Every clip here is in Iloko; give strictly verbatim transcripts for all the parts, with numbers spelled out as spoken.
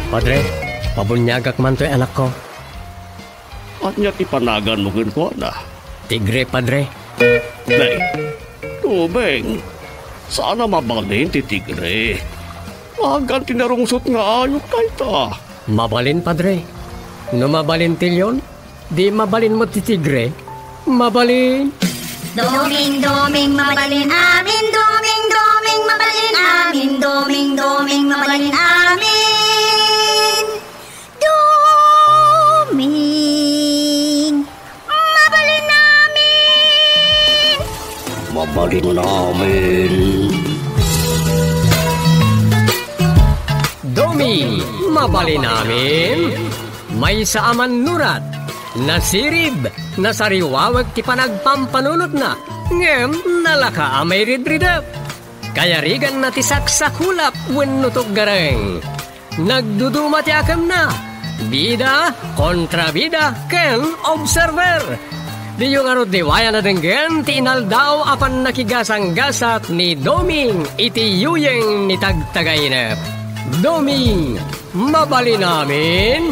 Padre, pabuniagak man toy anakko. Ania ti panaganmo kenkuana? Tigre, Padre. Nay, Doming, saan a mabalin ti tigre. Agan ti narungsot nga ayup dayta. Mabalin, Padre. No mabalin ti leon, di mabalin met ti tigre. Mabalin. Doming, Doming, mabalin amin. Doming, Doming, mabalin amin. Doming, Doming, mabalin amin. Doming, mabalin amin. Mabalin amin. Doming, mabalin amin. Maysa a mannurat, nasirib, nasariwawek ti panagpampanunotna, ngem nalaka a mairidridep. Kayariganna ti saksakulap wenno tuggareng. Nagduduma ti akemna. Bida, kontrabida, ken observer. Diyo ngarud liwayan a denggen ti inaldaw a pannakigasanggasat ni Doming iti yuyeng ni Tagtagainep. Doming, mabalin amin.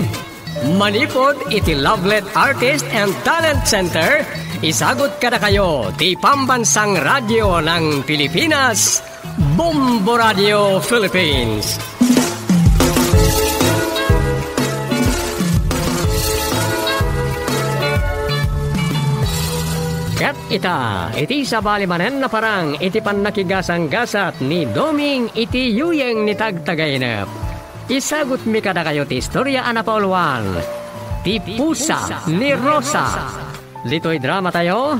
Manipud iti Lovelet Artist and Talent Center, isagut kadakayo ti Pambansang Radyo ng Pilipinas, Bombo Radio Philippines. Ket ita, iti sabali manen a parang iti pannakigasanggasat ni Doming iti yuyeng ni Tagtagainep. Isagutmi kadakayo ti istorya a napauluan, Ti Pusa ni Rosa. Ditoy dramatayo,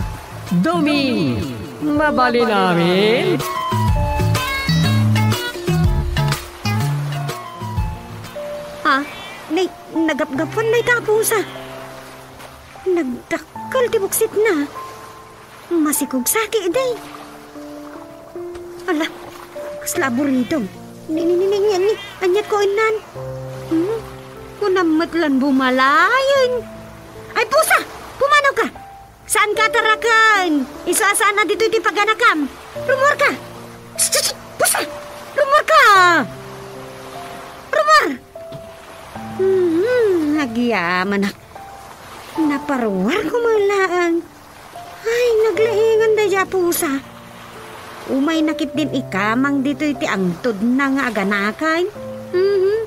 Doming, mabalin amin. Ah, nay, nagapgapuan dayta a pusa. Nagdakkel ti buksitna. Masikog saki, day. Ala, kasla aburrido. Ni, ni, ni, ni, ni, ni, aniat ko innan? Hmm? Kunam met lan bumalayen. Ay, pusa! Pumanaw ka! Saan ka ataraken? Isu a saan a ditoy ti paganakam. Rumuar ka! Shh, shh, shh! Pusa! Rumuar ka! Rumuar! Hmm, agyamanak. Naparuar ko man laeng. Ay, naglaingan daydi a pusa. Umayna ketdin ikamang ditoy ti angtodna nga aganakan. Mhm.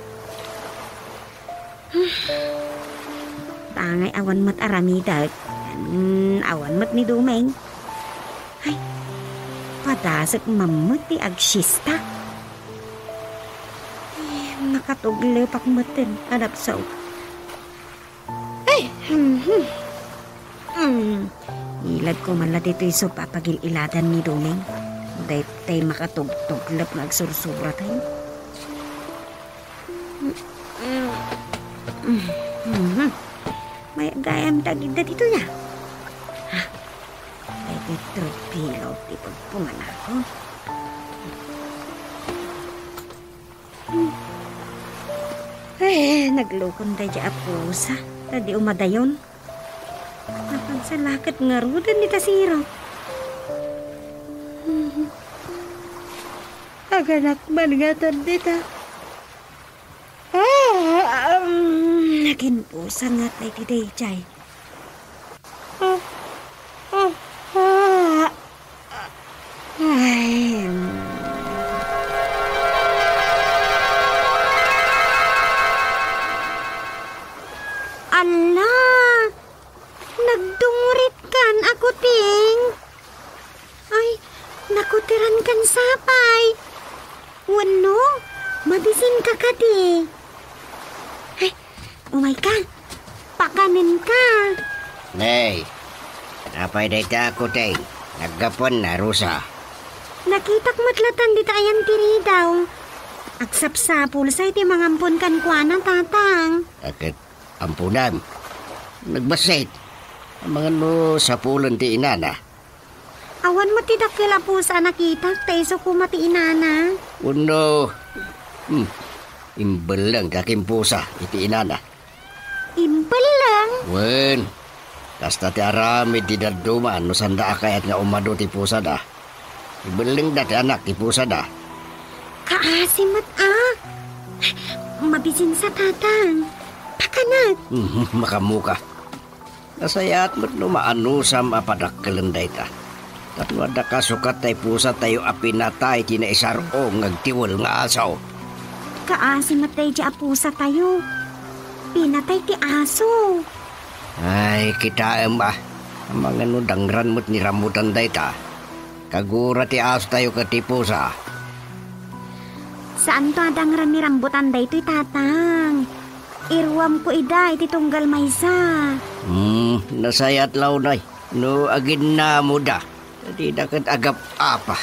Tangay awan met aramidek. Hmm, awan met ni Doming. Ay, padasek man met ti agsiesta. Ay, makatuglepak metten a napsaw. Ay, hmm, hmm. Hmm. Ilad ko man la ditoy sopa a pagil-iladan ni Doming. Daytay makatugtuglep nga agsursura tayo. Hmm. Hmm. May agayam dagita ditoy, ah. Ha? Daytoy tropilo ti pagpunganako. Eh, naglukon daydi a pusa, ta di umadayon. Napansalaket ngaruden ni Tasiro. Aganak man ngatan dita. Ah, um, naginpusa nga tay ti dayjay. Ah, ah, ah. Ay. Ala, nagdungurit kan a kuting. Ay, nakutiran kan sapay. Wenno, mabisin ka kadi. Ay, umay ka. Pakanen ka. Nay, apay dayta a kuting? Naggapuan na, Rosa. Nakitak met latan dita ayan ti ridaw. Agsapsapul sa iti mangampon kan kuana, Tatang. Aket ampunan. Nagbassit. Amangan no sapulen ti inana. Awan met ti dakkel a pusa a nakitak, ta isu koma ti inana. Wenno, hmm, imbelleng ti akimpusa iti inana. Imbelleng? Wen, kasta ti aramid ti dadduma no sanda a kayat nga umadu ti pusada. Ibellengda ti anak ti pusada. Kaasi met a, Mabisinsa, Tatang. Pakanak. Mhm, makamuka. Nasayaat met no maanusam a padakkelen dayta. Tapno adda kasukat tay pusatayo a pinatay ti naisar-ong nga agtiwel nga aso. Kaasi met daydi a pusatayo. Pinatay ti aso. Ay, kitaem a. Amangan no dangran met ni rambutan dayta. Kagura ti asotayo ket ti pusa. Saanto a dangran ni rambutan daytoy, Tatang. Iruamko ida iti tunggal maysa. Hmm, nasayaat la unay. No aginnamoda, dida ket agap-apa.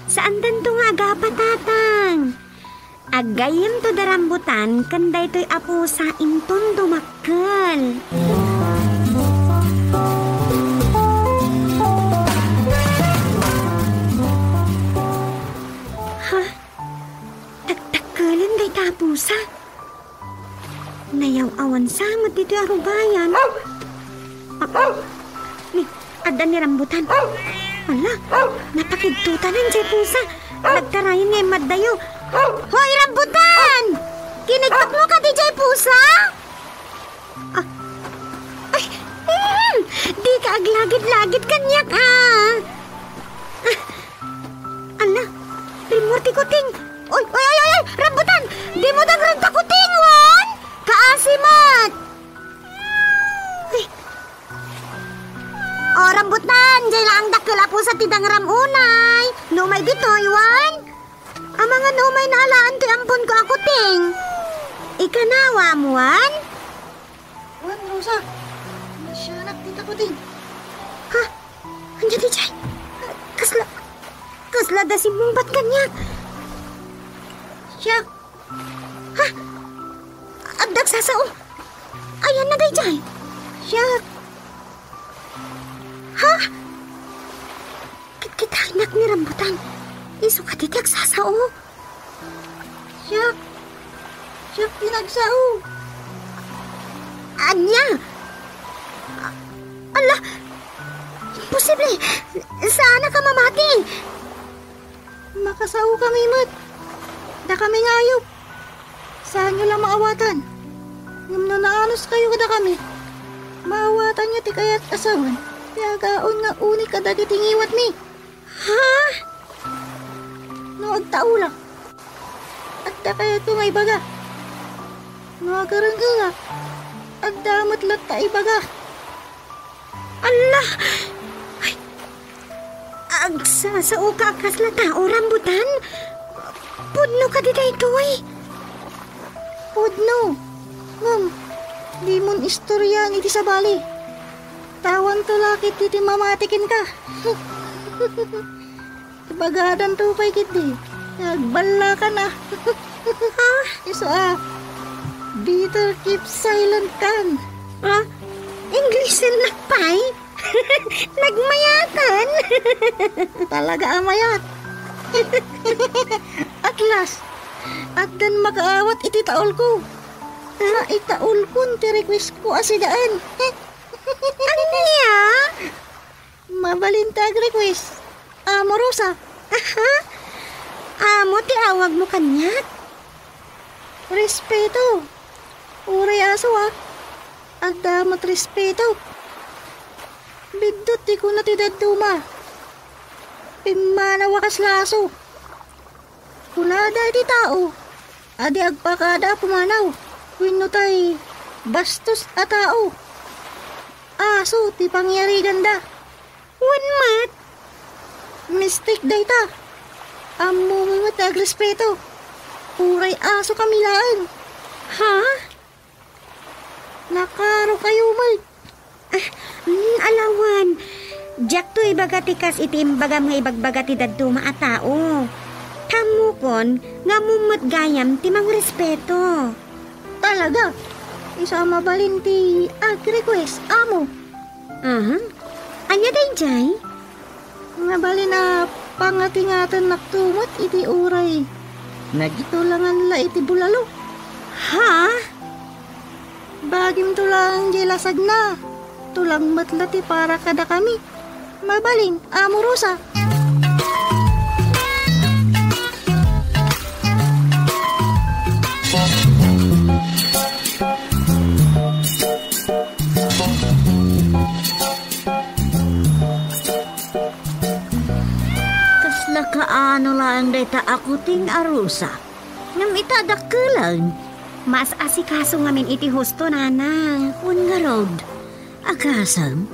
Saandanto nga agapa, Tatang. Aggayyemto da rambutan ken daytoy a pusa inton dumakkel. Ha? Dakdakkelen dayta a pusa? Nayaw-awan sa met ditoy a rugayan. Ah, ni, adda ni rambutan. Ala, napakigtutanan jay pusa. Nagtarayan nga immaddayo. Hoy, rambutan! Kinigtokmo kadi jay pusa? Ah, ay, mm, di ka aglagid-lagid kaniak, ah. Ah, ala, rimmuar ti kuting. Oy, oy, oy, oy, oy, rambutan! Dimo dangran ta kuting, wen? Kaasi met! Ay. O, rambutan, jay laeng dakkel a pusa ti dangram unay. No umay ditoy, wen? Amangan no umay naalaan ti amponko a kuting. Ikanawam, wen? Wen, Rosa. Nasianak dita kuting. Ha? Ania daydiay? Kasla, kasla da simmungbat kaniak. Siak. Ha? Adda agsasao. Ayanna daydiay? Siak. Ha? Kitkitaennak ni rambutan. Isu kadi ti agsasao. Siak. Siak ti nagsao. Ania? A-, ala! Imposible! Saanka a mamati! Makasaokami met. Dakami nga ayup. Saanyo la maawatan. Ngem no naanuskayo kadakami, maawatanyo ti kayat a sawen ti agaon nga uni kadagiti ngiwatmi. Ha? No agtaulak, adda kayatko nga ibaga. No agareng-engak, adda met latta ibaga. Ala! Ay, agsasaoka a kasla tao, rambutan? Pudno kadi daytoy? Pudno. Ngem, dimon istorian iti sabali. Tawanto la ketdi ti mamati kenka. Ibagadanto pay ketdi. Agballakan a. Ha? Isu a, better keep silent kan. Ha? Englisyennak pay? Nagmayaten. Talaga a mayat. At last, addan makaawat iti taulko. Naitaulkon ti requestko a sidaen. Ania? Mabalin ti agrequest, Amo Rosa. Aha. Amo ti awagmo kaniak? Respeto. Uray aso a, adda met respeto. Biddut ti kuna ti dadduma. Pimmanaw a kasla aso. Kunada iti tao a di agpakada a pumanaw wenno tay bastos a tao. Aso ti pangyariganda. Wen met. Mistake dayta. Ammomi met nga agrespeto. Uray aso kami laeng. Ha? Nakarokayo met. Ah, mm, alawan. Diakto ibaga ti kas iti imbagam nga ibagbaga ti dadduma a tao. Kammokon nga ammom met gayam ti mangrespeto. Talaga? Isu a mabalin ti agrequest, amo. Aha. Ania daydiay? Mabalin a pangatingatan nakto met iti uray nagitulangan la iti bulalo. Ha? Bagimto laeng diay lasagna. Tulang met la ti para kadakami. Mabalin, Amo Rosa. Ita a kuting a rusa. Ngem ita a dakkelen. Maas-asikaso ngamin iti husto, nanang. Wen ngarud, agasem,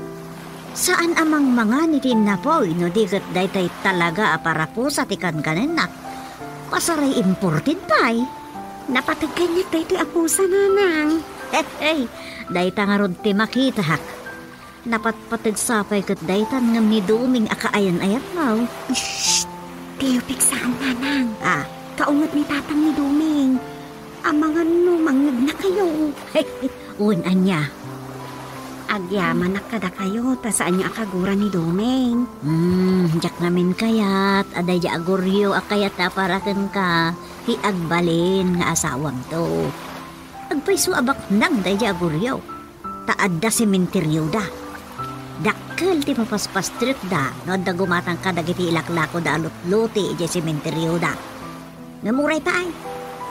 saan a mangmangan iti innapoy no di ket daytay talaga a parapusa ti kankanennak. Pasaray imported pay. Napateg kaniak daytoy a pusa, nanang. Hey, hey, dayta ngarud ti makitak. Napatpateg sapay ket daytan ngem ni Doming a kaayan-ayanmo. Shh! Diyo pigsaan, nanang. Ah. Kaunget ni tatang ni Doming. Amangan no mangngegna kayo. Wen ania? Agyamanak kadakayo ta saanyo a kagura ni Doming. Hmm, diak ngamin kayat a daydi a Goryo a kayat a para kenka ti agbalin nga asawamto. Agpayso a baknang daydi a Goryo. Ta adda sementerioda. Dakkel ti mapaspastrikda no adda gumatang kadagiti ilaklakoda a lutluti idiay sementerioda. Ngem uray pay,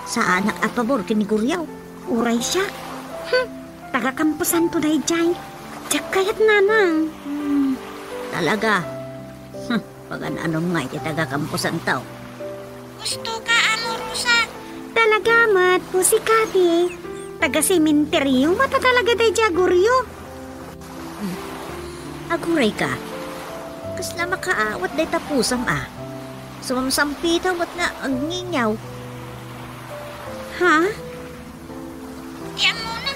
saanak a pabor ken ni Goryo. Uray siak. Hmm, taga-kamposanto daydiay. Diak kayat, nanang. Hmm, talaga. Hmm. Pagan-anom nga iti taga-kamposanto. Gusto ka, Amo Rosa? Talaga met, Pussycatty. Taga-sementeryo met a talaga daydi a Goryo. Hmm. Aguray ka. Kasla makaawat dayta pusam a. Sumamsampitaw met nga agngingyaw. Ha? Ti ammona,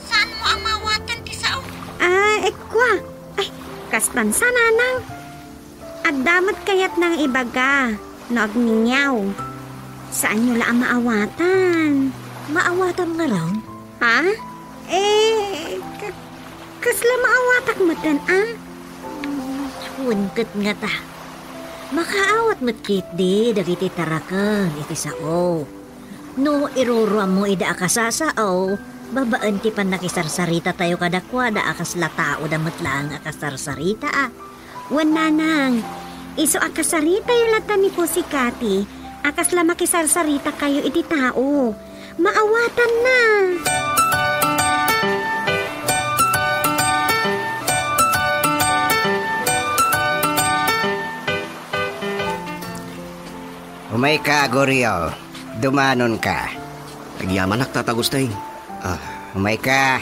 saan mo a maawatan ti sao? Ah, ekwa. Ay, kastan sa, nanang. Adda met kayatnang ibaga no agngingyaw. Saanyo la a maawatan. Maawatam ngarud? Ha? Eh, ka-, kasla maawatak metten, a? Wen ket ngata. Makaawat met ketdi dagiti taraken iti sao. No iruruammo ida a kasasao, babaen ti pannakisarsarita tayo kadakuada a kasla taoda met laeng a kasarsarita a. Wen nanang, isu a kasaritayo latta ni Pussycatty a kasla makisarsarita kayo iti tao. Maawatanna. Umayka, Goryo. Dumanonka. Agyamanak, Tata Gusteng. Ah. Umayka.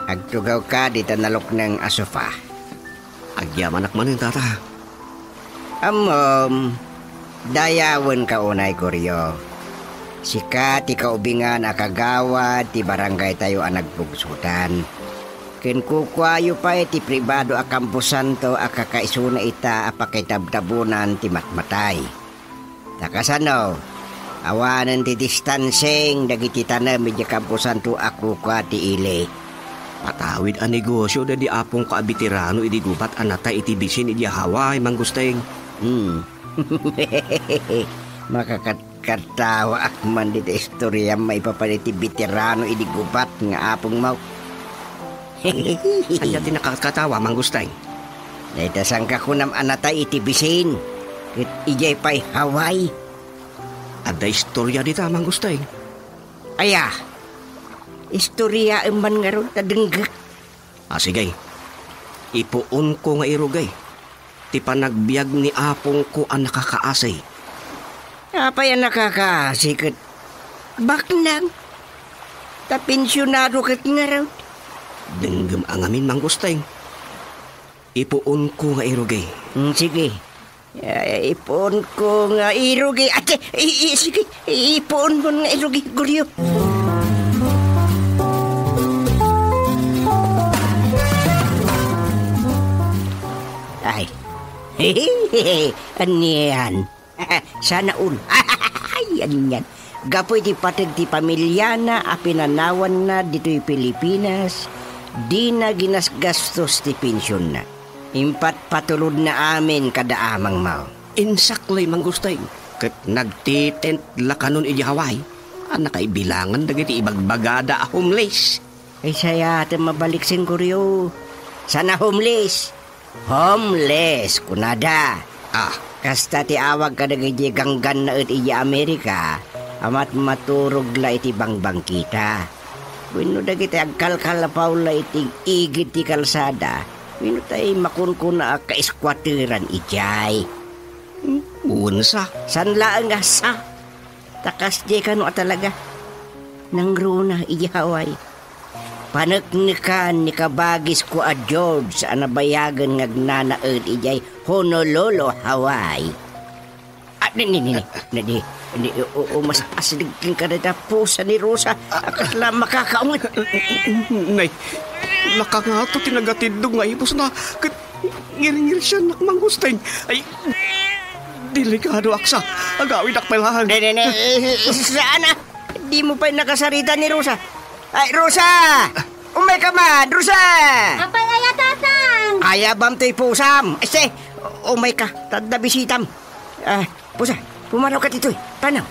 Agtugawka dita nalukneng a sofa. Agyamanak manen, Tata. Ammom, dayawenka unay, Goryo. Sika ti kaubingan a kagawad ti barangaytayo a nagpugsotan. Ken kukuayo pay ti pribado a kamposanto a kakaisuna ita a pakitabtabonan ti matmatay. Ta kasano, awanen ti distancing dagiti tanem idiay kamposanto a kukua ti ili. Patawid a negosio daydi apongko a beterano idi gubat a natay iti bisin idiay Hawaii, Mang Gusteng. Hmm. Makakatkattawaak man dita istoriam maipapan iti beterano idi gubat nga apongmo. Ania ti nakakatawa, Mang Gusteng? Dayta sangkakunam a natay iti bisin, ket idiay pay Hawaii. Adda istoria dita, Mang Gusteng. Aya, istoriaem man ngarud ta denggek. Ah, sige. Ipuonko nga irugay ti panagbiag ni apongko a nakakaasi. Apay a nakakaasi ket baknang? Ta pensionado ket ngarud. Denggem a ngamin, Mang Gusteng. Ipuonko nga irugay. Mm, sige. Ay, ipuonko nga irugay. Ate, i-, i-, sige, ipuonmo nga irugay, Goryo. Ay. Anian? Sana all. Ay, anian? Gapu iti pateg ti pamiliana a pinanawanna ditoy Pilipinas, dina ginasgastos ti pensionna. Impatpatulodna amin kada amangmo. Insakloy, Mang Gusteng, ket nagtitent la kanon idiay Hawaii a nakaibilangan dagiti ibagbagada a homeless. Ay, sayaten mabalik, Goryo. Sana homeless. Homeless, kunada. Ah. Kasta ti awag kadagiti ganggannaet idiay Amerika a matmaturog la iti bangbangkita. Wenno dagiti agkalkalapaw la iti igid ti kalsada, wenno tay makunkuna a kaiskuateran idiay. Wen sa. Saan laeng a sa? Ta kasdiay kano a talaga. Nangruna idiay Hawaii. Paneknekan ni kabagisko a George a nabayagen nga agnanaed idiay Honolulu, Hawaii. Ah, ni, ni, ni, ni, ni, ni, ni, o, o, mas aslig kenka dayta pusa ni Rosa. A kasla makakaunget. Nay, nakangato ti nagatiddog nga ipusna. Ket ngirngirsiannak manggusting. Ay, delikado, aksa. Agawidak pay laeng. Ne, ne, ne, eh, eh, saan a? Dimo pay nakasarita ni Rosa. Ay, Rosa! Umayka man, Rosa! Apay aya, Tatang? Ayabam toy pusam. Este, umayka, ta adda bisitam. Ah, pusa, pumanawka ditoy. Panaw.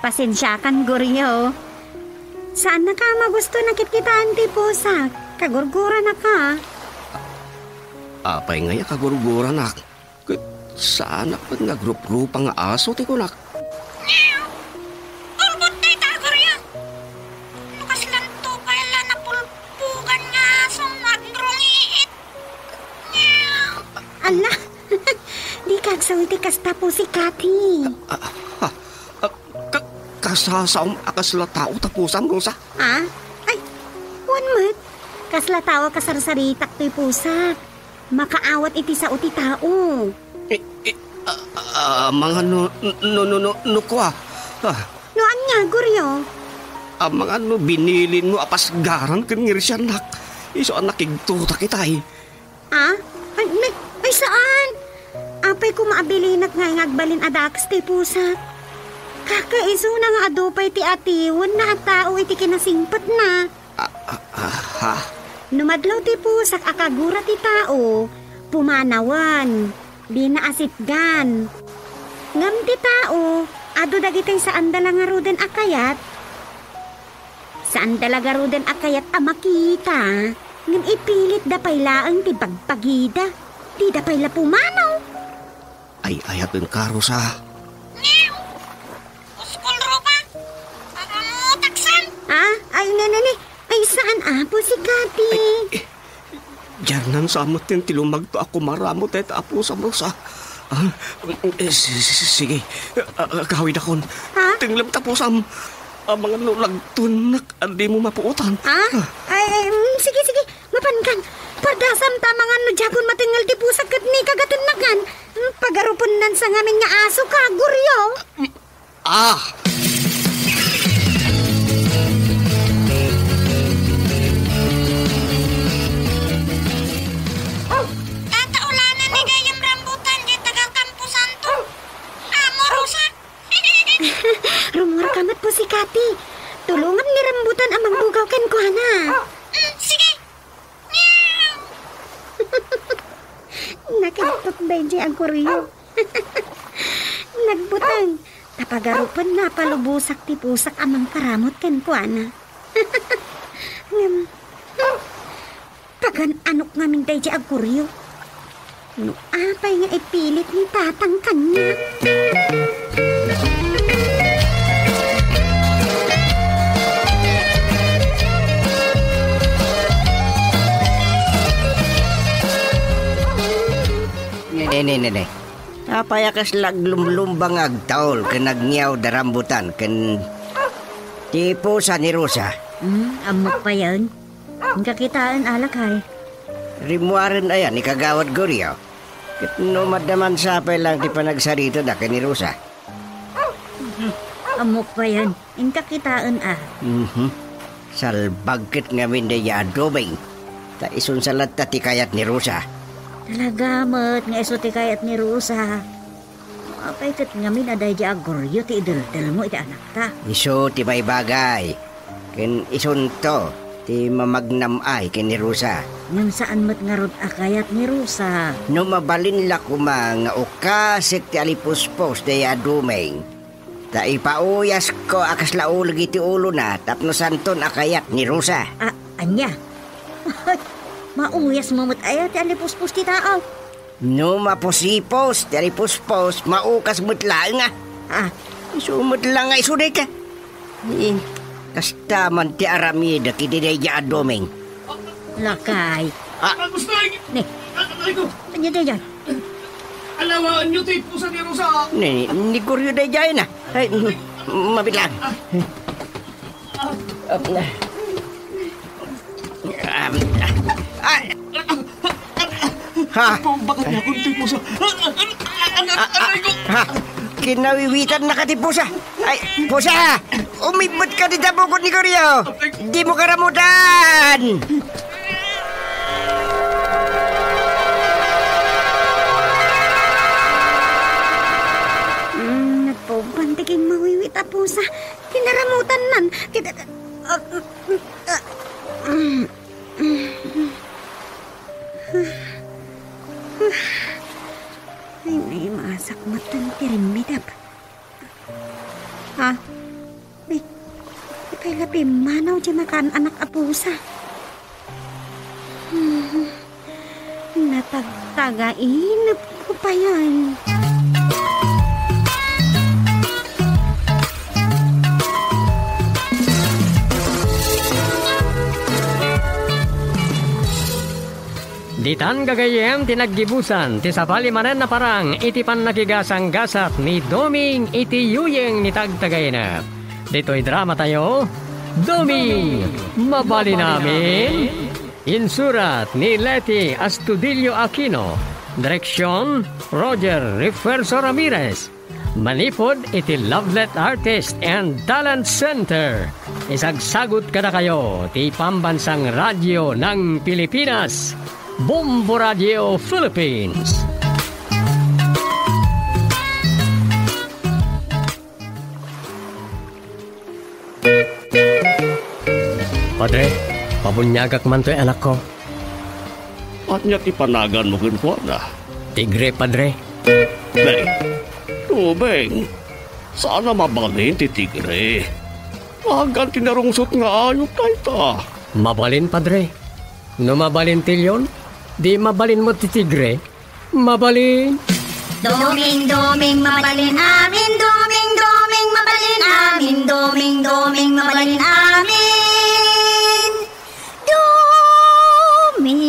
Pasensiakan, Goryo. Saannaka a magusto a kitkitaen ti pusak. Kagurguranaka. Apay ngay a kagurguranak? Ket saanak met nga agruprupang nga aso ti kunak. Nyaw! Turbot dayta, Goryo. No kaslanto pay la napulpugan nga aso no agrungiit. Nyaw! Ala, dika agsaw iti kasta, Pussycatty. Ah, ah, ah, ka-, kasasaom a kasla tao ta pusam, Rosa? Ah? Ay, wen met. Kasla tao a kasarsaritak toy pusak. Makaawat iti sao ti tao. Eh, eh, ah, ah, amangan no, no, no, no, no kua. Ah. No ania, Goryo? Amangan no binilinmo a pasgaran ken ngirsiannak. Isu a nakigtotak itay. Ah? Ay, nay, ay, saan? Apay koma a bilinak nga agbalin a dakes ti pusak. Kakaisuna nga adu pay ti atiwenna a tao iti kinasingpetna. Ah, ah, ah, ha? No madlaw ti pusak a kagura ti tao, pumanawen, dina asitgan. Ngem ti tao, adu dagiti saanda la ngaruden a kayat. Saanda la ngaruden a kayat a makita, ngem ipilitda pay laeng ti bagbagida. Dida pay la pumanaw. Ay, ayaten ka, Rosa. Nyaw! Puskol, Ropa! Paramutaksan! Ah? Ay, ne, ne, ne. Ay, saan, ah, Pussycatty? Ay, eh, diarnan sa met ti lumagto a kumaramut dayta a pusam, Rosa. Ah, eh, si-, si-, sige. Ah, ah, agawidakon. Ha? Tenglem ta pusam. Amangan no lagtuennak a dimo mapuotan. Ah? Ah. Ay, ay, mm, sige, sige. Mapankan. Pardasam ta amangan no diakon matengngel ti pusak ket ni kagatennakan. Mm, pagarupennan sa ngamin nga asoka, Goryo. Ah! Tata, ulanan ni gayyem rambutan diay taga-kamposanto. Amo, Rosa. Rummuarka met, Pussycatty. Tulongam ni rambutan a mangbugaw kenkuana. Mm, sige. Nakidtot daydiay a Goryo. Nagbuteng. Ta pagarupenna a palubosak ti pusak a mangkaramut kenkuana. Ngem, pagan-anok ngamin daydiay a Goryo. No apay nga ipilit ni Tatang kaniak? Ne, ne, ne, ne. Apay a kasla aglumlumba nga agtaul ken agngiaw da rambutan ken ti pusa ni Rosa? Hmm, ammok payen. Inka kitaen, a lakay. Rimmuaren aya ni Kagawad Goryo? Ket no maddaman sapay lang ti panagsaritada ken ni Rosa. Mhm. Ammok payen. Inka kitaen, a. Mhm. Salbag ket ngamin daydiay a Duming. Ta isun sa latta ti kayat ni Rosa. Talaga met nga isu ti kayat ni Rosa. Apay ket ngamin a daydiay a Goryo ti ideldelmo iti anakta? Isu ti maibagay. Ken isunto ti mamagnam-ay ken ni Rosa. Ngem saan met ngarud a kayat ni Rosa. No mabalin la koma nga ukasek ti alipuspos daydiay a Duming, ta ipauyasko a kasla uleg iti ulona tapno santon a kayat ni Rosa. A-, ania? Mauyasmo met aya ti alipuspos ti tao? No mapusipos ti alipuspos, maukas met laeng, a. Ah, Isu met la nga isu dayta. Eh, kasta man ti aramidek iti daydiay a Doming. Lakay. Ah. Agustay! Ne. Agustay ko! Ania daydiay? Alawaanyo ti pusa ni Rosa! Ne, ni Goryo daydiay na. Ay, mabilang. Ah. Ah. Ha? Bakit nga akong tipusa? Ah, ah, ah, ah, ha? Kinawiwitan na ka ti pusa. Ay, pusa! Umibbet ka dita bukod ni Goryo! Di mo karamutan! Mm, nagpaubban ti kinmawiwit a pusa. Kinaramutan man. Kin-, ah, ah, ah, mm. Ay, naimasak met ti rimmidep. Ha? Ay, apay la pimmanaw diay makaan-anak a pusa? Hmm. Natagtagainepko payen. Ditan gagayyem ti naggibusan ti sabali manen a parang iti pannakigasanggasat ni Doming iti yuyeng ni Tagtagainep. Ditoy dramatayo, Doming, Mabalin Amin. Insurat ni Leti Astudillo Aquino. Direksyon, Roger Refuerzo Ramirez. Manipud iti Lovelet Artist and Talent Center. Isagsagut kadakayo ti Pambansang Radyo ng Pilipinas, Bombo Radio Philippines. Padre, pabuniagak man toy anakko. Ania ti panaganmo kenkuana? Tigre, Padre. Beng, Doming, saan a mabalin ti tigre. Agan ti narungsot nga ayup dayta. Mabalin, Padre. No mabalin ti leon, di mabalin met ti tigre. Mabalin. Doming, Doming, mabalin amin. Doming, Doming, mabalin amin. Doming, Doming, mabalin amin. Doming,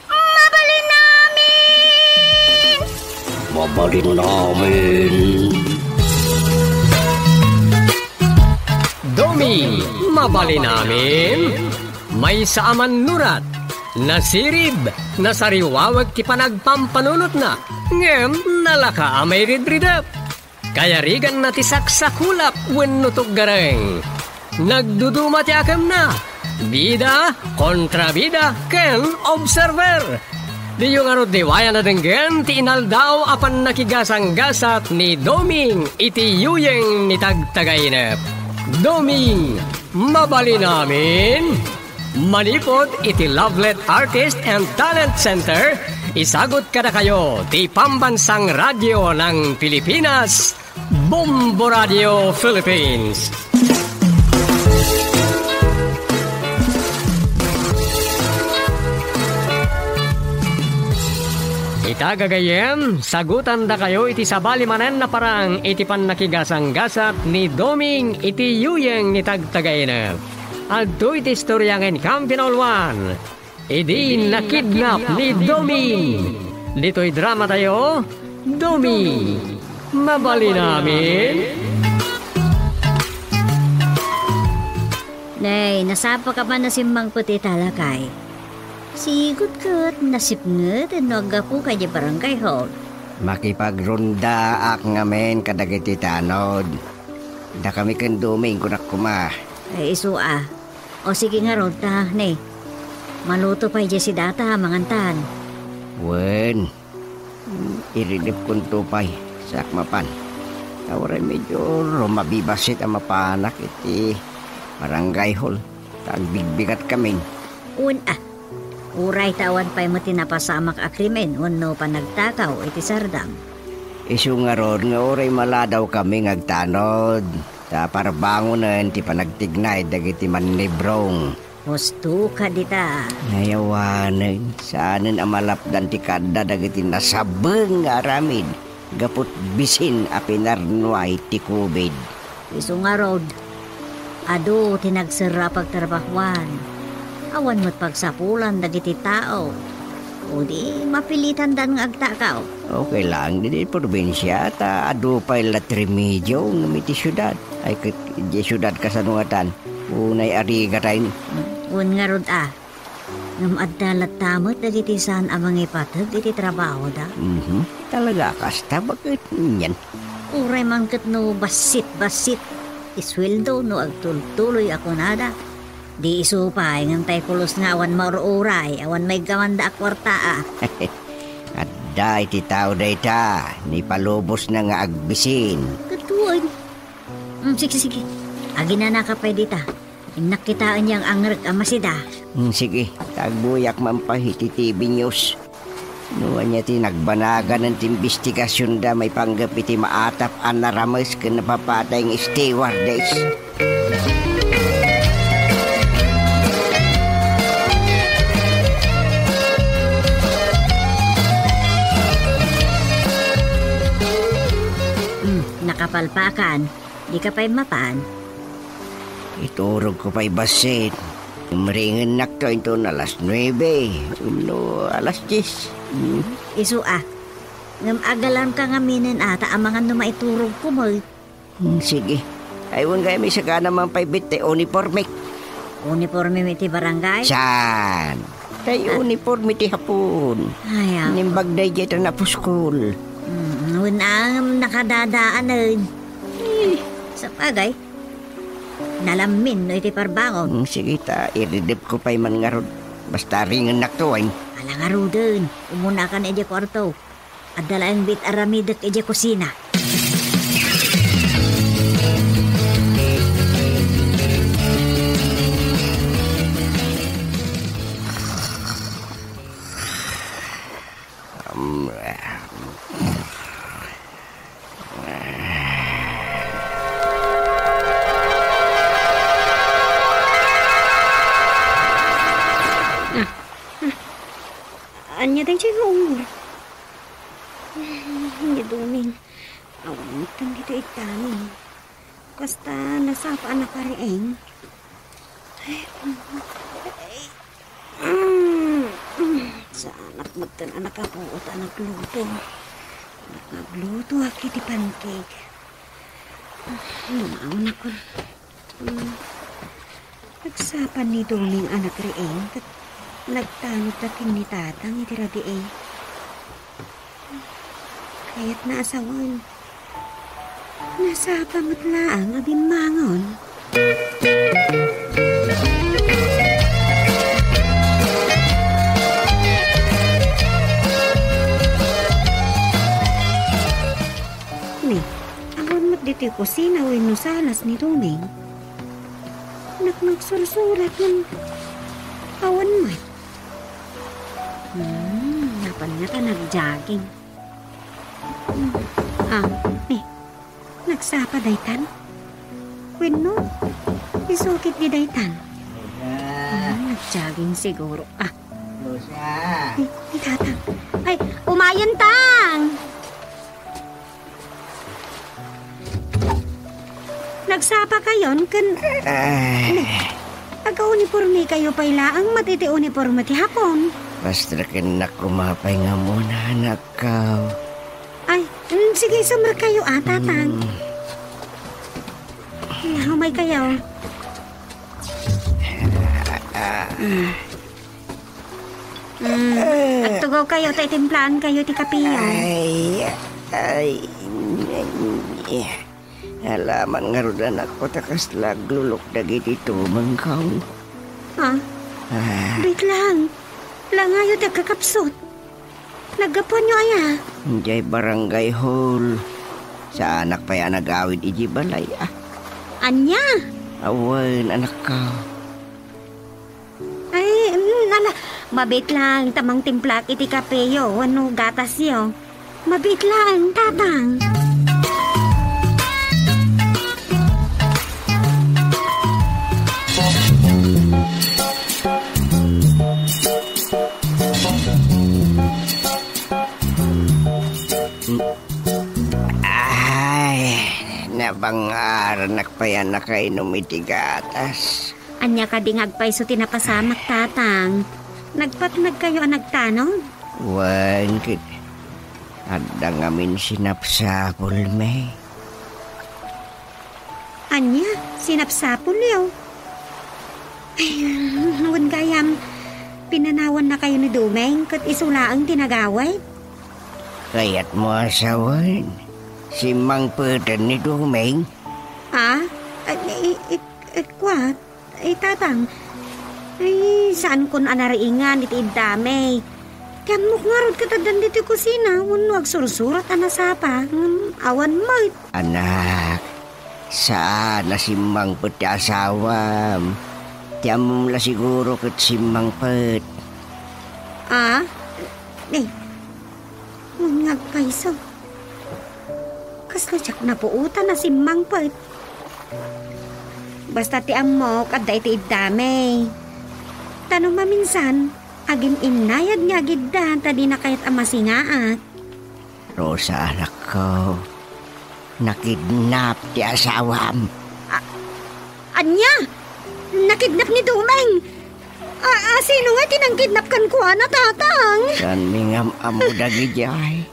mabalin amin. Mabalin amin. Doming, mabalin amin. Maysa a mannurat, nasirib, nasariwawag ti panagpampanunotna, ngem nalaka a mairidridep. Kayariganna ti saksakulap wenno tuggareng. Nagduduma ti akemna, bida, kontrabida, ken observer. Diyo ngarud liwayan a denggen ti inaldaw a pannakigasanggasat ni Doming iti yuyeng ni Tagtagainep. Doming, mabalin amin. Manipud iti Lovelet Artist and Talent Center, isagut kadakayo ti Pambansang Radyo ng Pilipinas, Bombo Radio Philippines. Ita gagayyem, sagutandakayo iti sabali manen a parang iti pannakigasanggasat ni Doming iti yuyeng ni Tagtagainep. Adtoy ti istorya nga inkam pinauluan. Idi nakidnap ni Doming. Ditoy dramatayo, Doming, mabalin amin. Nay, nasapa ka man a simmangpet ita, lakay. Sigut ket nasipnget no aggapu ka idiay barangay hall. Makipagrondaak ngamin kadagiti tanod. Dakami ken Doming, kunak koma. Ay, isu a. O, sige ngarud ta, ne. Maluto pay diay si data, mangantan. Wen, iridepkonto pay, siak mapan. Ta uray medyo rumabibasit a mapanak iti barangay hall, ta agbigbigatkamin. Wen a, uray ta awan pay met ti napasamak a krimen wenno panagtakaw iti sardam. Isu ngarud nga uray maladawkami nga agtanod, ta parbangonen ti panagtignay dagiti mannibrong. Husto ka dita. Nayawanen, saanen a malapdan ti kaadda dagiti nasabeng nga aramid. gaput bisin a pinarnuay ti covid. Isu ngarud, adu ti nagserra a pagtrabahuan. Awan met pagsapulan dagiti tao. O di, mapilitandan nga agtakaw. Okay lang, didi probinsia, ta adu pay la ti remedio ngem iti siudad. Ay, ket iti siudad kasano ngatan? Unay a rigatay. Wen ngarud a. Ngem adda latta met dagiti saan a mangipateg iti trabahoda. Mhm. Talaga a kasta, baket nian. Uray man ket no bassit-bassit ti sueldo no agtultuloy a kunada. Di isu pay ngem tay pulos nga awan maur-uray, awan maiggamanda a kuarta a. Adda iti tao dayta, ni palubosna nga agbisin. Ket wen. Mm, sige, sige. Aginanaka pay dita. Innak kitaen yang angrek a masida. Mm, sige, tagbuyak man pay iti T V News. No ania ti nagbanagan ti imbestigasionda maipanggep iti maatap a narames ken napapatay nga stewardess. Mm, nakapalpakan. Dika pay mapan? Iturogko pay bassit. Imringennakto inton alas nuebe wenno alas dies. Hmm. Isu a. Ngem agalamka ngaminen a ta amangan no maiturogko met. Hmm, sige. Ay, wen gayam, isagana man pay met ti uniformek. Uniformem iti barangay? Saan? Tay uniforme ti Hapon. Ay, apo. Nimbag daydiay ta napuskol. Mm, wen a ngem nakadadaanen. Eh, sapagay, nalammin no iti parbangon. Mm, sige ta, iridepko pay man ngarud. Basta ringennakto, wen. Ala ngaruden, umunakan idiay kuarto. Adda laeng bit aramidek idiay kusina. Ania daydiay nga ungor? Ni Doming, awan metten ditoy iddami. Kasta nasapa a nakariing. Ay, mm, mm, saanak metten a nakapuot a nagluto. Naglutoak iti pancake. Lumaonakon. Hmm. Nagsapa ni Doming a nakariing ket nagtanodda ken ni Tatang iti rabii. Kayatna a sawen. Nasapa met laeng a bimmangon. Ni, awan met ditoy kusina wenno salas ni Doming. Nak-, nagsursurat ngem awan met. Hmm, napan ngata nagjogging. Hmm. Ah, ni, nagsapa daytan? Wenno, isu ketdi daytan? Ah, nagjogging siguro. Ah. Ni, ni Tatang. Ay, umayen, Tang! Nagsapa kayon ken, ah, ne, aga-uniporme kayo pay laeng met iti uniporme ti Hapon. Basta ken nak-, kumapay nga muna, anakko. Ay, mm, sige, sumrek kayo, ah, Tatang. Mm. Naumay kayo. Ah, ah. Mm. Mm. Eh. Agtugaw kayo, ta itimplaan kayo ti kapiyo. Ay, ay, ay. Alaman ngarud, anakko, ta kasla aglulok dagiti tumengko. Ha? Ah. Wait lang. Langayo ti agkakapsut. Naggapuanyo aya? Idiay barangay hall. Saanak pay a nagawid idiay balay, ah. Ania? Awan, anakko. Ay, mm, ala, mabit lang, ta mangtimplaak iti kapeyo wenno gatasyo. Mabit lang, Tatang. pay a nakainom iti gatas. Ania kadi nga agpayso ti napasamak, Tatang? Nagpatnagkayo a nagtanod? Wen, ket adda ngamin sinapsapulmi. Ania? Sinapsapulyo? Ay, wen gayam, pinanawannakayo ni Dumeng ket isu laeng ti nagawid? Kayatmo a sawen, simmangpeten ni Dumeng? Ha? Ay, i-, i-, i-, kwa? Ay, Tatang. Ay, saankon a nariingan iti iddami. Ti ammok ngarud ket addan ditoy kusina wenno agsursurat a nasapa, ngem awan met. Anak, saan a simmangpet ti asawam. Ti ammom la siguro ket simmangpet. Ah? Eh, Wen nga agpayso. Kasla diak napuotan a simmangpet. Basta ti ammok, adda iti iddami. Ta no maminsan, agin-innayad nga agidda ta dina kayat a masingaak. Rosa, anakko, nakidnap ti asawam. A-, ania? Nakidnap ni Dumeng? A, a, sino nga ti nangkidnap kenkuana, Tatang? Saanmi nga am-ammo dagidiay,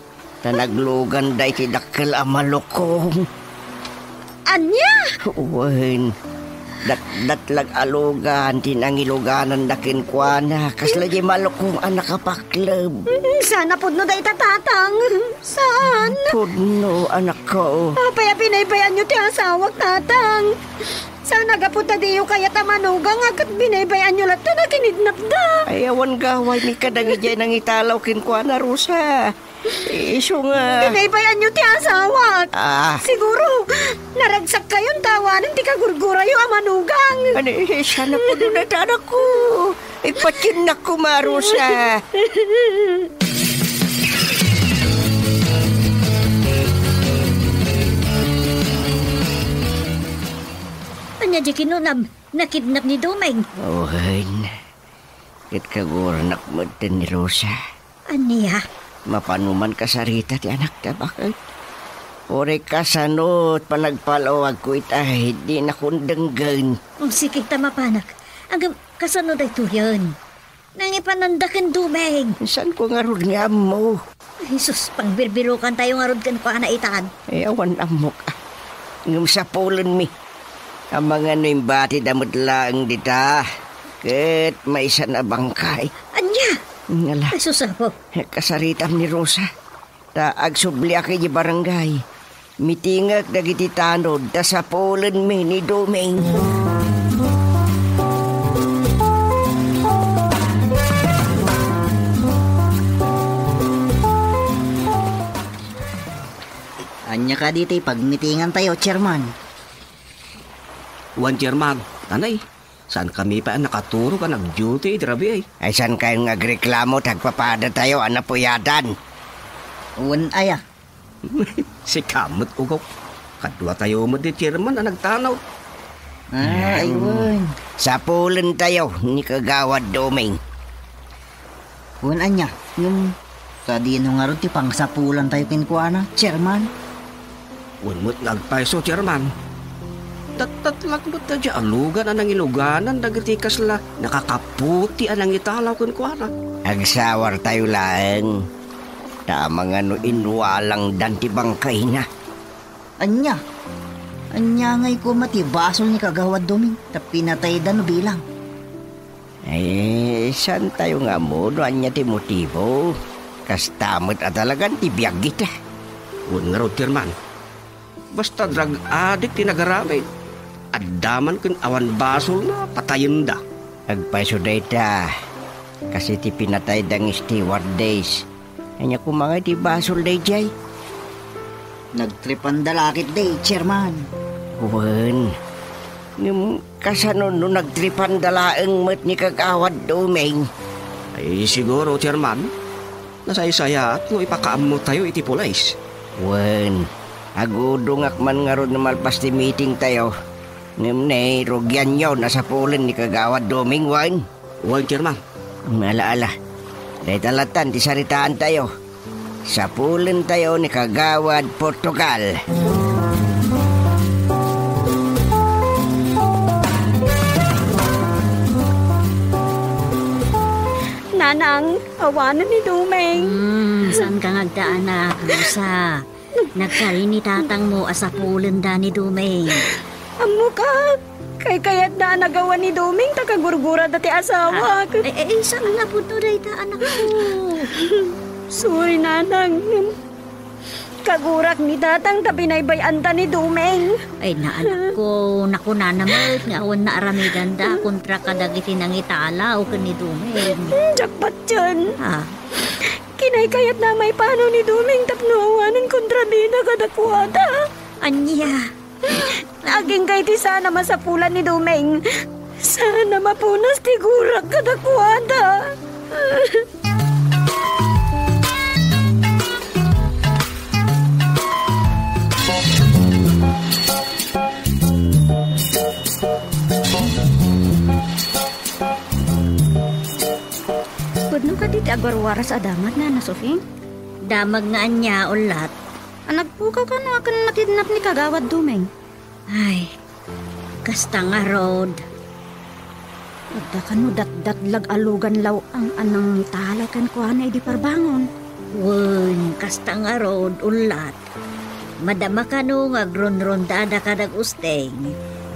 ta nagluganda iti dakkel a malukong. Ania? Wen, datdatlag a lugan ti nangilugananda kenkuana, kasla di malukong a nakapakleb. Mm, saan a pudno dayta, Tatang. Saan? Pudno, anakko. Apay a binaybay-anyo ti asawak, Tatang? Saan a gapu ta diyo kayat a manugang a ket binaybay-anyo latta a kinidnapda? Ay, awan gawaymi kadagiti nangitalaw kenkuana, Rosa. Isu nga binaybay-anyo ti asawak. Ah. Siguro, naragsakkayonto awanen ti kagurgurayo a manugang. Ani, saan a pudno dayta, anakko? Ipatiennak koma, Rosa. Ania di kinunam? Nakidnap ni Dumeng? Wen, ket kaguronak met ni Rosa. Ania? Mapano man kasarita ti anakta, baket? Uray kasano ti panagpalawagko ita, dinakon denggen. Mm, sige ta mapanak. Ngem kasano daytoyen? Nangipananda ken Dumeng. Saanko ngarud nga ammo? Ay, sus, pangbirbirukantayo ngarud kenkuana itan. Ay, awan ammok, ah. Ngem sapulenmi. Amangan no imbatida met laeng dita, ket maysa a bangkay. Ania? Ngala. Ay, sus, apo. Kasaritam ni Rosa. Ta agsubliak idiay barangay. Mitingek dagiti tanod ta sapulenmi ni Dumeng. Ania kadi ti pagmitingantayo, Chairman? Wen, Chairman, anay, saankami pay a nakaturog a nag-duty idi rabii. Ay, saankayon nga agreklamo ta agpapadatayo a napuyadan? Wen aya? Sika met, Ugok. Kaduatayo met ni Chairman a nagtanod. Ah, ay, wen. Sapulentayo ni Kagawad Doming. Wen ania, ngem sadino ngarud ti pangsapulantayo kenkuana, Chairman? Wen met nga agpayso, Chairman. Tattatlag met ta diay a lugan a nangiluganan dagiti kasla nakakaputi a nangitalaw kenkuana. Agsawartayo laeng, ta amangan no inwalangdan ti bangkayna. Ania? Ania ngay koma ti basol ni Kagawad Doming ta pinatayda no bilang? Ay, saantayo nga ammo no ania ti motibo. Kasta met a talagan ti biag ita. Wen ngarud, Chairman. Basta drug addict ti nagaramid. Adda man ken awan basolna, patayenda. Agpayso dayta. Kas iti pinatayda nga stewardess. Ania koma nga iti basol daydiay? Nagtripanda la ketdi, Chairman. Wen. Ngem kasano no nagtripanda laeng met ni Kagawad Doming? Ay, siguro, Chairman. Nasaysayaat no ipakaammotayo iti pulis. Wen, agudongak man ngarud no malpas ti meetingtayo. Ngem ne, rugianyo, nasapulen ni Kagawad Doming, wen? Wen, Chairman. Ala, ala. Dayta lattan ti saritaantayo. Sapulentayo ni Kagawad Portugal. Nanang, awanen ni Dumeng. Hmm, saanka nga agdaanak, Rosa. Nagkari ni tatangmo a sapulenda ni Dumeng. Ammoka, kaykayatna a nagawan ni Dumeng ta kagurgurada ti asawa. Ah, eh, eh, saan nga pudno dayta, anakko? Sorry, Nanang. Kagurak ni Tatang ta binaybay-anta ni Dumeng. Ay, anakko, nakunana met nga awan naaramidanda kontra kadagiti nangitalaw ken ni Dumeng. Hmm, diak patien. Ah. Kinaykayatna a maipanaw ni Dumeng tapno awanen kontrabida kadakuada. Ania? Agingga iti saan a masapulan ni Dumeng. Saan a mapunas ti gurak kadakuada. Pudno kadi ti agwarwaras a damag, Nana Sofing? Damag nga ania, Ullat? A nagpukaw kano a ken nakidnap ni Kagawad Dumeng. Ay, kasta ngarud. Adda kano datdatlag a lugan law-ang a nangitalaw kenkuana idi parbangon? Wen, kasta ngarud, Ullat. Madama kano nga agrunrundada kadagusteng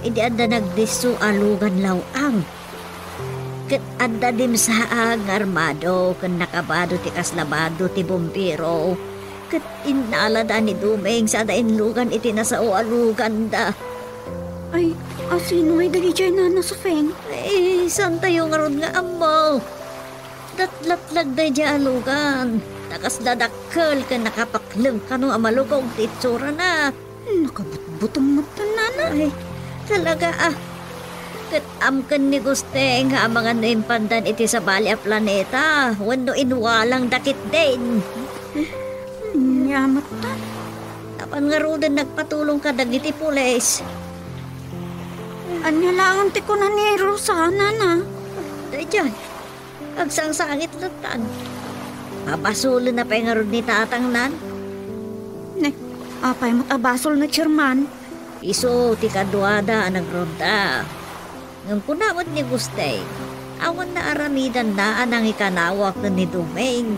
idi adda nagdisso a lugan law-ang. Ket adda dimsaag nga armado ken nakabado ti kasla bado ti bumbero. Ket innalada ni Dumeng sada inlugan iti nasao a luganda. Ay, a sino ngay dagidiay, Nana Sofeng? Ay, saantayo ngarud nga ammo. Datlatlag daydiay a lugan. Ta kasla dakkel ken nakapaklem kano a malukog ti itsurana. Nakabutbuteng metten, Nana. Ay, talaga, ah. Ket amken ni Gusteng nga amangan no impandan iti sabali a planeta wenno inwalangda ketdin. Ania metten? Apan ngaruden nagpatulong kadagiti pulis. Ania laeng ti kuna ni Rosa, Nana? Daydiay. Agsangsangit lattan. Pabasolenna pay ngarud ni tatangnan? Ne, apay met a basol ni Chairman? Isu ti kaduada a nagrudda. Ngem kuna met ni Gusteng, awan naaramidanna a nangikanawa ken ni Dumeng.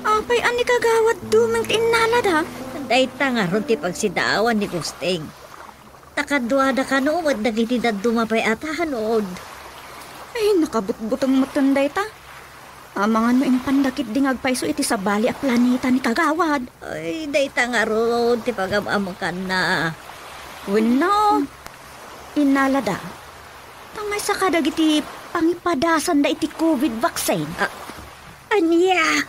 Apay a ni Kagawad Dumeng ti innalada? Dayta ngarud ti pagsidaawan ni Gusteng. Ta kaduada kano met dagiti dadduma pay a tanod. Ay, nakabutbuteng metten dayta. Amangan no impanda ketdi nga agpayso iti sabali a planeta ni Kagawad. Ay, dayta ngarud ti pagam-amkanna. Wenno, innalada. Ta maysa kadagiti pangipadasanda iti covid vaccine. Ah, Ania?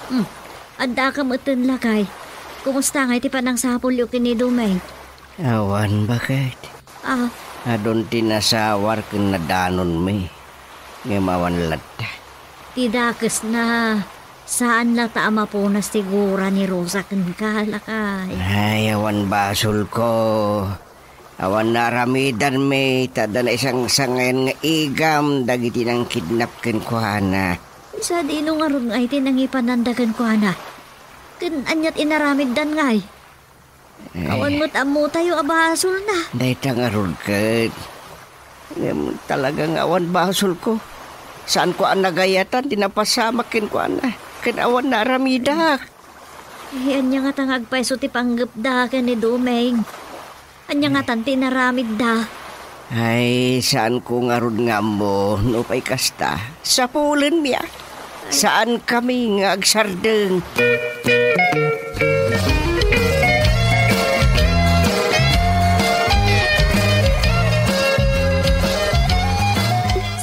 Hmm, addaka metten, lakay. Kumusta ngay ti panangsapulyo ken ni Dumeng? Awan, baket. Ah. Adun ti nasawar ken nadanonmi, ngem awan latta. Ti dakesna, saan latta a mapunas ti gura ni Rosa kenka, lakay. Ay, awan basolko. Awan naaramidanmi, ta adda naisangsangayan nga igam dagiti nangkidnap kenkuana. Sadino ngarud ngay ti nangipananda kenkuana? Ken aniat inaramiddan ngay? Eh. Awan met ammotayo a basolna. Dayta ngarud ket. Ngem talaga nga awan basolko. Saanko a nagayatan ti napasamak kenkuana. Ken awan naaramidak. Eh, ania ngata nga agpayso ti panggepda ken ni Dumeng? Ania ngatan ti inaramidda? Ay, saanko ngarud nga ammo, nupay kasta, sapulenmi a. Saankami nga agsardeng.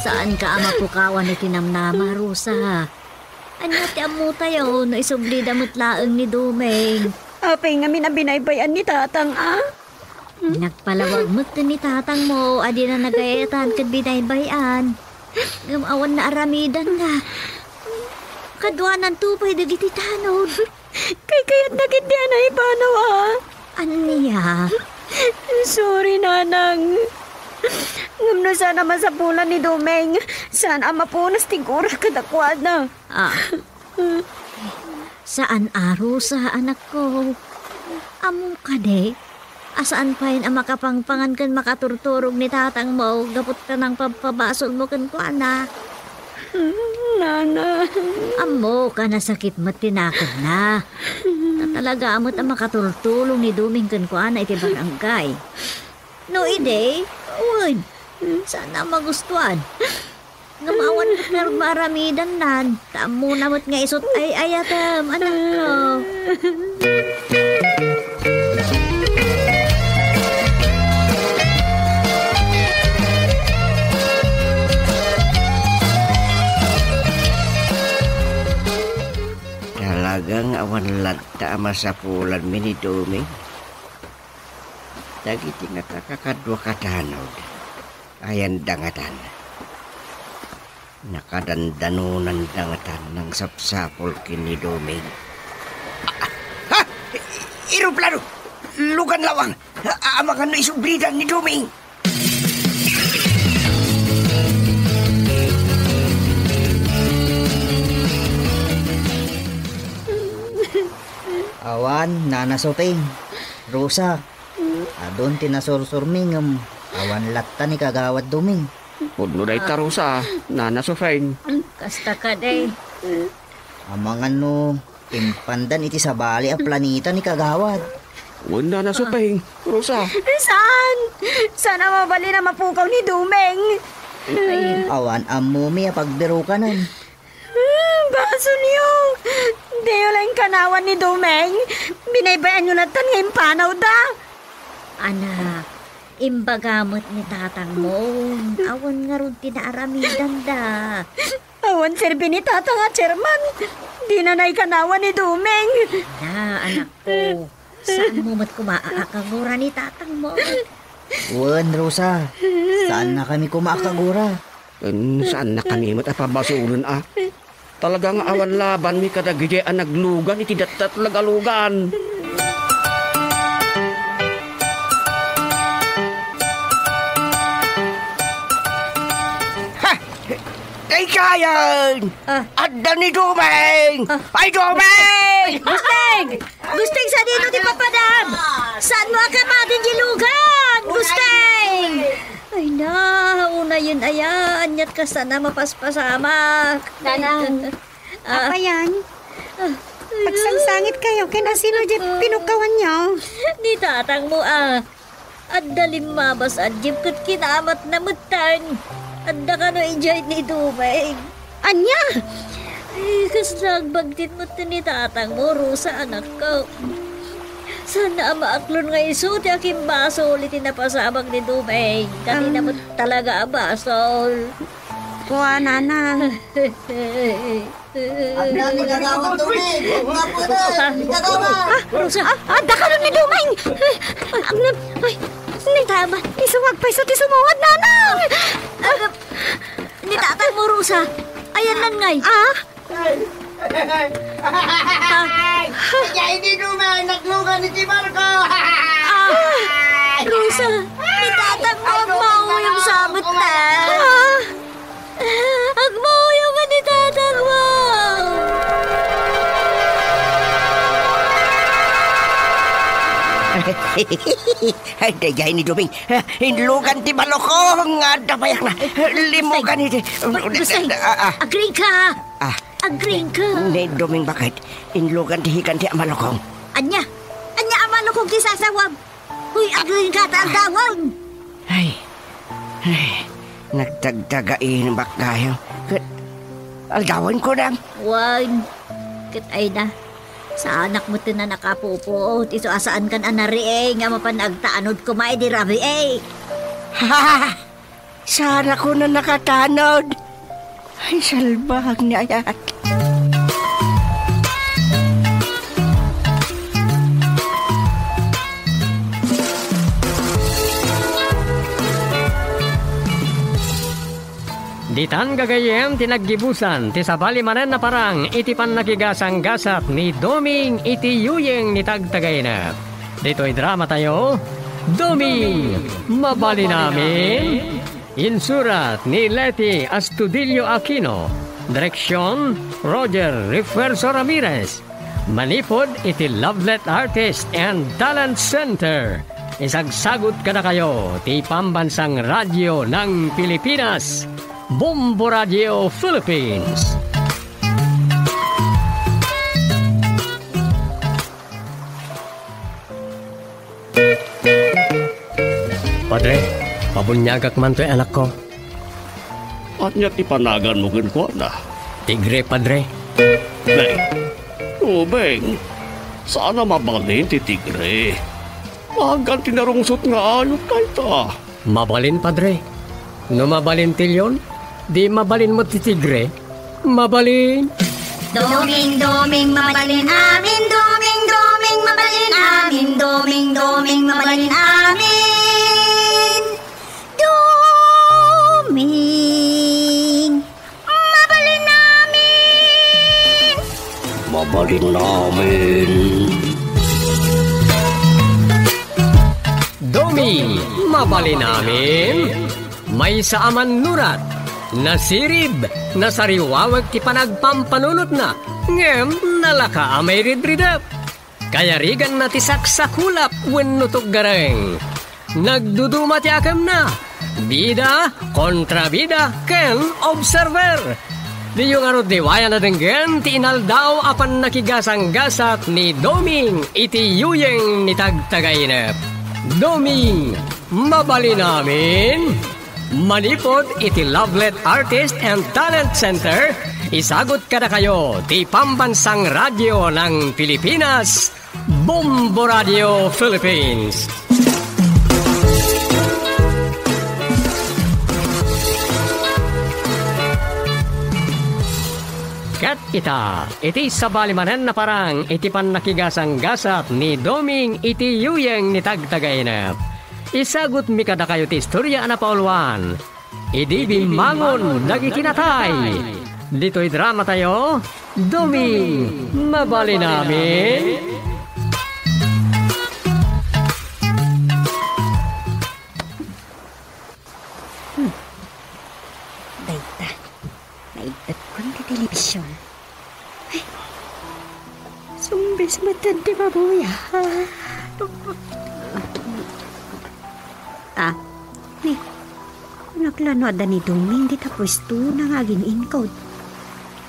Saanka a mapukawan iti namnama, Rosa. Ania ti ammotayo no isublida met laeng ni Dumeng? Apay ngamin a binaybay-an ni tatang, a? Nagpalawag met ken ni tatangmo a dina nagayatan ken binaybay-an. Ngem awan naaramidanna. Kaduananto pay dagiti tanod. Kaykayatna ketdi a naipanaw a. Ania? Sorry, Nanang. Ngem no saan a masapulan ni Dumeng, saan a mapunas ti gura kadakuada. Ah. Saan a Rosa, anakko. Ammom kadi a saan pay a makapangpangan ken makaturturog ni tatangmo gapu ta nangpabpabasolmo kenkuana? Nana. Ammok a nasakit met ti nakedna. Ta talaga met a makaturturog ni Doming kenkuana iti barangay. No idi, wen, saan a magustuan. Ngem awan met ngarud maaramidannan, ta ammona met nga isu ti ay-ayatem, anakko. Talaga nga awan latta a masapulanmi ni Doming. Dagiti nga kakadua katanod, ayanda ngatan. Nakadandanonanda ngatan nangsapsapul ken ni Doming. Ah, ah! Eroplano! Lugan lawang! A-, amangan no isubridan ni Doming! Awan, Nana Suping. Rosa, adun ti nasursurmi ngem awan latta ni Kagawad Doming. Pudno dayta, Rosa, Nana Suping. Kasta kadi. Amangan no impandan iti sabali a planeta ni Kagawad. Wen, Nana Suping, Rosa. Saan? Saan a mabalin a mapukaw ni Doming? Awan ammomi a pagbirukanan. Hmm, basolyo! Diyo la inkanawan ni Doming. Binaybay-anyo lattan nga impanawda. Anak, imbaga met ni tatangmo, awan ngarud ti naaramidanda. Awan serbi ni tatang a chairman. Dina naikanawan ni Doming. Na, anakko. Saanmo met koma a akagura ni tatangmo? Wen, Rosa. Saannakami koma a kagura. Ken saannakami met a pabasolen a. Talaga nga awan labanmi kadagiti a naglugan iti datdatlag a lugan. Ha! Ikayan! Ah. Adda ni Doming! Ah. Ay, Doming! Gusteng! Gusteng, sadino ti papadam? Saanmo a kamadin diay lugan? Gusteng! Ay na, unayen aya, aniat kasta a mapaspasamak. Nanang, ah, apayan? Ah, pagsangsangit kayo, ken asino diay pinukawanyo? Ni tatangmo, ah. Adda limmabas a jeep ket kinaamatna metten. Adda kano idiay ni Doming. Ania? Eh, kasla agbagtit met ni tatangmo, Rosa, anakko. Saan a maaklon nga isu ti akimbasol iti napasamak ni Doming. Kanina met talaga a basol. Kuanana. Adda ni Kagawad Doming! Nga po na! Ni Kagawad! Ah, Rosa! Ah, adda kano ni Doming! Ay, agna, ay, ni tama, isu nga agpayso ti sumuwat, nanang! Ah, ni tatangmo, Rosa! Ayanna ngay! Ah? Ay! Kaya hindi Doming! Naglugan ni Tibarko! Ah! Rosa! Ni tatangmo, agmauyam sa met na! Ah! Agmauyam nga ni tatangmo! Ay, daydiay ni Doming. Inlugan ti malukong nga adda payakna. Limugan iti. Gusteng, ah, ah. Agriingka. Ah. Agriingka. Ni Doming baket. Inlugan ti hikan ti a malukong. Ania? Ania a malukong ti sasawam? Uy, agriingka ta aldawen! Ay, ay, nagdagdagainbak kayo. Ket aldawen ko dam. Wen, ket ay na. Saanak met ti nakapupo, ti isu a saankan a nariing nga mapan agtanod koma idi rabii. Ha! Saan ako na nakatanod? Ay, salbahag ni ayat. Ditan gagayyem ti naggibusan ti sabali manen a parang iti pannakigasanggasat ni Doming iti yuyeng ni Tagtagainep. Ditoy drama tayo, Doming, mabalin amin? Insurat ni Leti Astudillo Aquino. Direksyon, Roger Refuerzo Ramirez. Manipud iti Lovelet Artist and Talent Center, isagsagut kadakayo ti Pambansang Radyo ng Pilipinas, Bombo Radio Philippines. Padre, pabuniagak man toy anakko. Ania ti panaganmo kenkuana? Tigre, Padre. Nay, Rubeng, saan a mabalin ti tigre. Magan ti narungsot nga ayup dayta. Mabalin, Padre. No mabalin ti leon, di mabalin met ti tigre. Mabalin. Doming, doming, mabalin amin. Doming, doming, mabalin amin. Doming, doming, mabalin amin. Doming, mabalin amin. Mabalin amin. Doming, mabalin amin. Maysa a mannurat, nasirib, nasariwawag ti panagpampanunotna, ngem nalaka a mairidridep. Kayariganna ti saksakulap wenno tuggareng. Nagduduma ti akemna. Bida, kontrabida, ken observer. Diyo ngarud liwayan a denggen ti inaldaw a pannakigasanggasat ni Doming iti yuyeng ni Tagtagainep. Doming, mabalin amin. Manipud iti Lovelet Artist and Talent Center, isagut kadakayo ti Pambansang Radyo ng Pilipinas, Bombo Radio Philippines. Ket ita, iti sabali manen a parang iti pannakigasanggasat ni Doming iti yuyeng ni Tagtagainep. Isagutmi kadakayo ti istorya a napauluan idi bimmangon dagiti natay. Ditoy dramatayo, Doming, mabalin amin. Hmm. Dayta, naigpetkon ti telebision. Ay, zumbis met ti mabuya. Ah, ni, kunak la no adda ni Doming dita puesto na nga agin-inkod.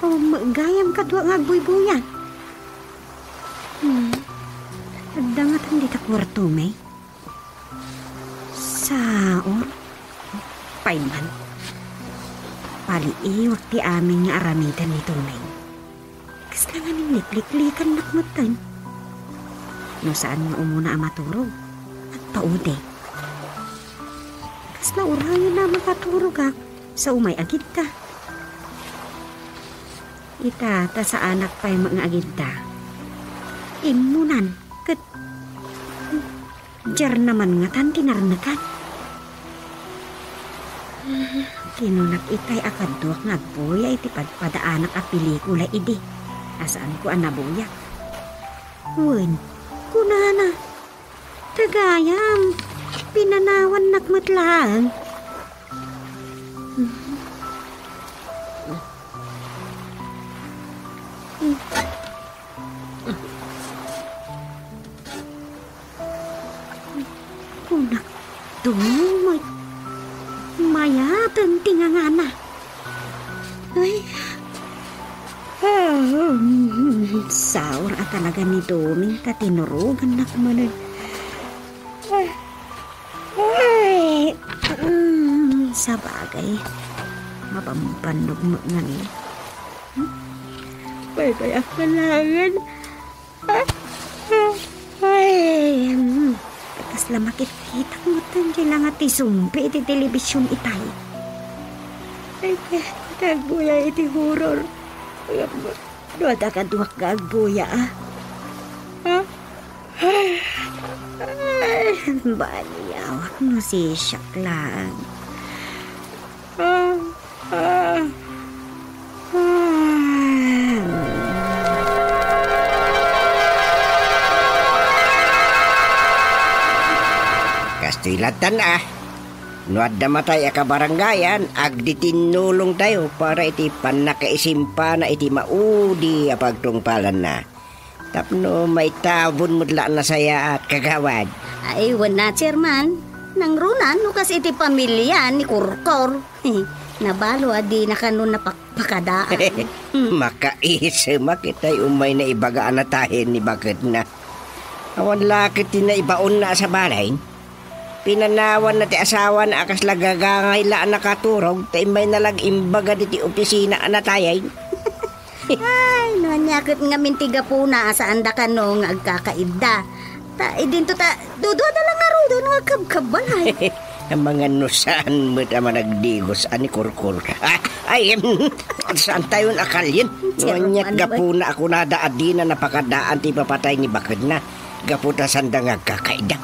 O, gayam kadua nga agbuybuyan. Hmm. Adda ngatan dita kuarto, may? Saor? Pay man. Paliiwak ti amin nga aramiden ni Doming. Kasla ngamin likliklikannak metten. No saan nga umuna a maturog, agpaudeg. Kasla urayen a makaturogak sa umay agidda. Ita, ta saanak pay nga agidda. Immunan, ket diarna man ngatan tinarnekan. Kinunak itay a kaduak nga agbuya iti padpadaanak a pelikula idi a saanko a nabuyak. Wen, kunana, "Tagayam, pinanawannak met laeng." Kunak, Doming, mayaten ti ngangana. Ay. Ah, saor a talaga ni Doming ta tinurogannak manen. Ay. Ay. Mm, sabagay. Mabambannog met ngamin. Baybay-ak laengen. Ay, mm, kasla makitkitak metten ti langa ti zombi iti telebision itay. Ay, ti agbuya iti horror. Ay, no adda kaduak nga agbuya, ah. Ah? Ay, ay, baliawak no sisiak laeng. Ah, ah, ah. Kastoy lattan a. No adda matay a kabarangayan, agditinnulongtayo para iti pannakaisimpana iti maudi a pagtungpalanna. Tapno maitabon met la a nasayaat, kagawad. Ay, wen a, Chairman. Nangruna no kas iti pamilia ni Kurkor. Nabalo a dina kano napakpakadaan. Hmm. Makaisemak itay umay naibaga a natayen ni baketna. Awan la ket ti naibaonna a sabali. Pinanawanna ti asawana a kasla gagangay la a nakaturog, ta immayna la ag-imbaga ditoy opisina a natayen. Ay, no ania ket ngamin ti gapuna a saanda kano nga agkakaidda. Ta idinto ta duduada la ngaruden nga agkabkabbalay. Amangan no saan met a managdigos a ni Kurkur. Ah, ay, em, saantayon a kalien. No aniat gapuna a kunada a dina napakadaan ti ipapatay ni baketna. Gapu ta saanda nga agkakaidda.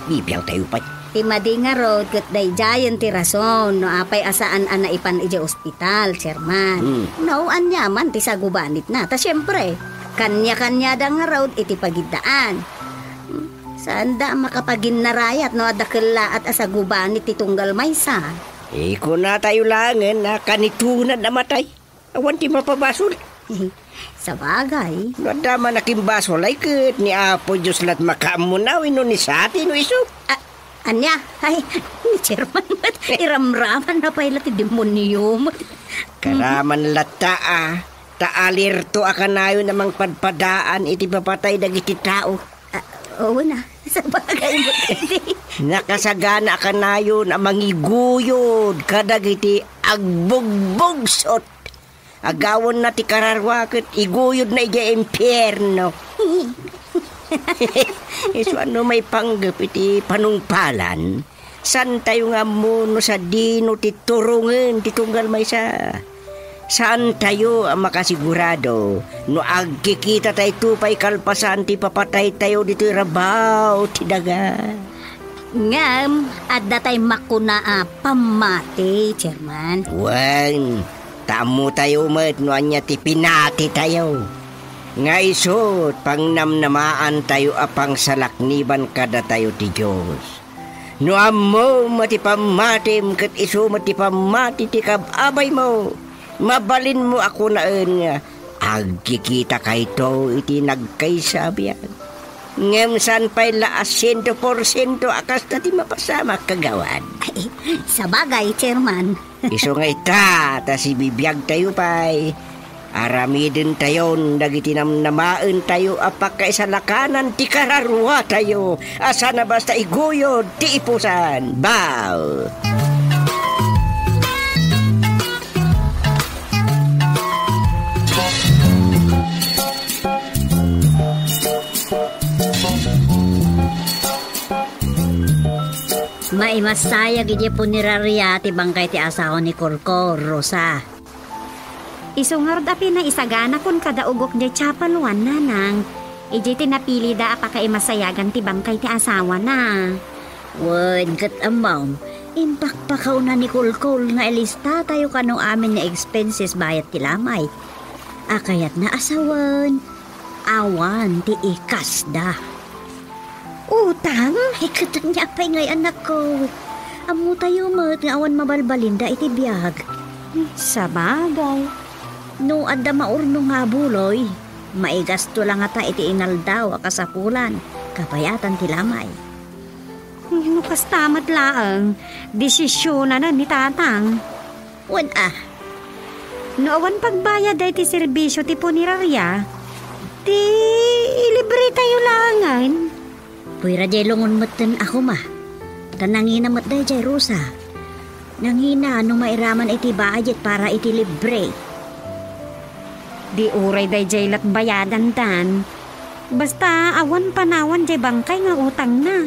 Bibiangtayo pay. Ti madi ngarud ket daydiayen ti rason no apay a saan a naipan idiay ospital, Chairman. Hmm. No, aniaman ti sagubanitna. Ta siempre, kania-kaniada ngarud iti pagiddaan. Hmm, saanda a makapaginnarayat no adda kellaat a sagubanit ti tunggal maysa. Eh, kunatayo laengen a kanitunad a matay. Awan ti mapabasol. Sabagay. No adda man a kimbasol, ay ket ni Apo Dios lat makaammona wenno ni sati no isu. A-, ania? Ay, ni Chairman met, iramramanna pay la ti demonio met. Karaman latta a, ta alerto a kanayon a mangpadpadaan iti papatay dagiti tao. Ah, oo na. Sabagay met iti. Nakasagana a kanayon a mangiguyod kadagiti agbugbugsot. Agawanna ti kararua ket iguyodna idiay impierno. Isu a no maipanggep iti panungpalan, saantayo nga ammo no sadino ti turongen ti tunggal maysa. Saantayo a makasigurado no agkikitatayto pay kalpasan ti papataytayo ditoy rabaw ti daga. Ngem, adda tay makuna a pammati, Chairman. Wen, ta ammotayo met no ania ti pinatitayo. Nga isut, pangnamnamaantayo a pangsalakniban kadatayo ti Dios. No ammom a ti pammatim ket isu met ti pammati ti kab-abaymo, mabalinmo a kunaen nga, agkikitakayto iti nagkaysa a biag. Ngem saan pay la a siento porsiento a kasta ti mapasamak, kagawad. Ay, sabagay, Chairman. Isu nga ita, ta sibibiagtayo pay. Aramidentayon dagiti namnamaentayo a pakaisalakanan ti kararuatayo a saan a basta iguyod ti ipusan. Baw! Maimassayag idiay puneraria ti bangkay ti asawa ni Korkor, Rosa. Isu ngarud a pinaisaganakon kada ugok diay Chapel One, nanang. Idiay ti napilida a pakaimasayagan ti bangkay ti asawana. Wen, ket ammom, impakpakaw na ni Kolkol nga ilistatayo kano amin nga expenses bayat ti lamay. A kayatna a sawen, awan ti ikasda. Utang? Ay, ket ania pay ngay, anakko? Ammotayo met nga awan mabalbalinda iti biag. Sabagay. No adda maurno nga buloy, maigasto la ngata iti inaldaw a kasapulan, kabayatan ti lamay. No kasta met laeng, desisionanen ni Tatang. Wen a. No awan pagbayad daytoy serbisio ti puneraria, ti ilibretayo laengen. Puyra diay lungon metten a koma. Ta nangina met daydiay, Rosa. Nangina no mairaman iti budget para iti libre. Di uray daydiay lat bayadandan. Basta awan panawan diay bangkay nga utangna.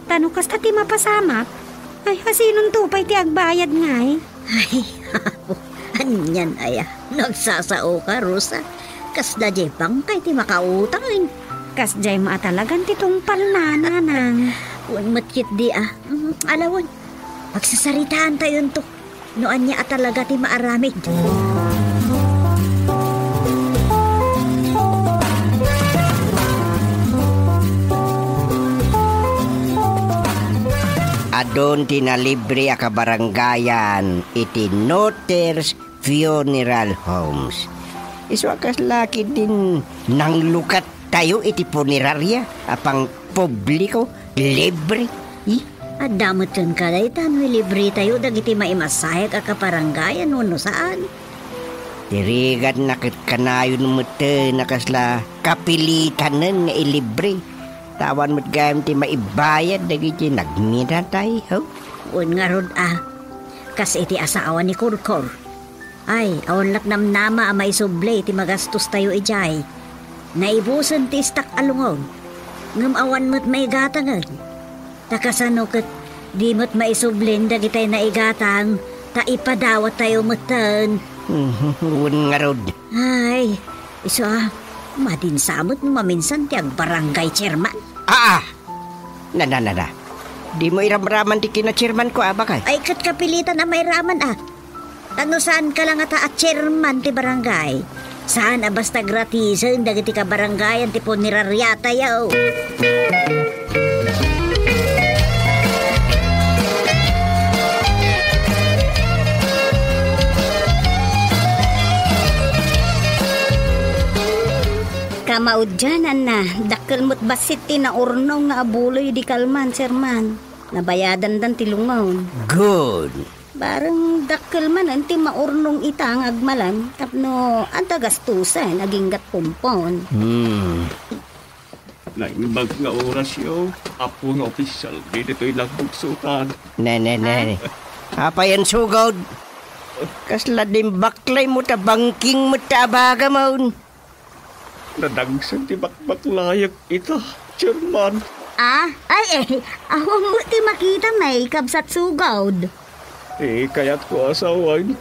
Ta no kasta ti mapasamak, ay, hasinonto pay ti agbayad ngay? Ay, apo, anian aya? Nagsasaoka, Rosa. Kasla diay bangkay ti makautang. Kasdiay maatalagan ti tungpalna, nanang. Wen met ketdi a. Mm, ala wen. Pagsasaritaantayonto. No ania a talaga ti maaramid. Adun ti nalibre a kabarangayan iti Noters Funeral Homes. Isu a kasla ketdin nanglukat Tayo iti puneraria a pangpubliko, libre. I? Adda met kenka dayta no ilibretayo dagiti maimasayag a kabarangayan wenno saan? Ti rigatna ket kanayon metten a kasla kapilitanen nga ilibre. Ta awan met gayam ti maibayad dagiti nagminatay, ho? Wen ngarud a, kas iti asawa ni Korkor. Ay, awan la't namnama a maisubli ti magastostayo idiay. Naibusen ti istak a lungon, ngem awan met maigatangen. Ta kasano ket di met maisublin dagitay naigatang, ta ipadawattayo metten. Wen ngarud. Ay, isu a, madinsa met no maminsan ti agbarangay chairman. Aa! Na, na, na, na. Dimo iramraman ti kina-chairman ko, a, bakay? Ay, ket kapilitan a mairaman, a. Tano saan ka la ngata a chairman ti barangay. Saan a basta gratisen dagiti kabarangayan ti punerariatayo. Kamaudiananna, dakkel met bassit ti naurnong nga abuloy idi kalman, chairman. Nabayadandan ti lungon. Good. Bareng dakkel manen ti maurnong ita nga agmalam tapno adda gastusen aginggat pompon. Hmm. Naimbag nga orasyo, apo nga opisyal, ditoy lagbugsutan. Ne, ne, ne. Ah? Apay a sugod? Kasla dimbaklaymo ta bangking met ta abagamon. Nadagsen ti bakbaklayek ita, Chairman. Ah? Ay, eh, awan mo ti makita, may kabsat sugod. Eh, kayat ko asawan.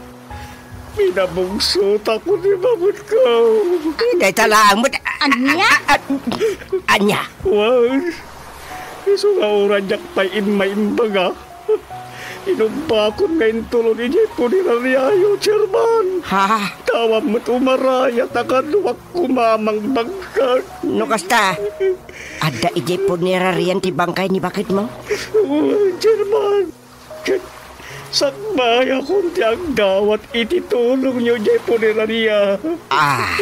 Pinabugso ta ko ni baketko. Ay, dayta laeng met. Ania? A-, a-, ania? Wen, isu nga uray diak pay immaimbaga. Inubbakon nga intulon idiay punerariayo, Chairman. Ha? Awan met umarayat a kaduak koma a mangbagkat. No kasta, adda idiay punerarian ti bangkay ni baketmo? Oo, Chairman. Ket sakbayakon ti agdawat iti tulongyo idiay puneraria. Ah.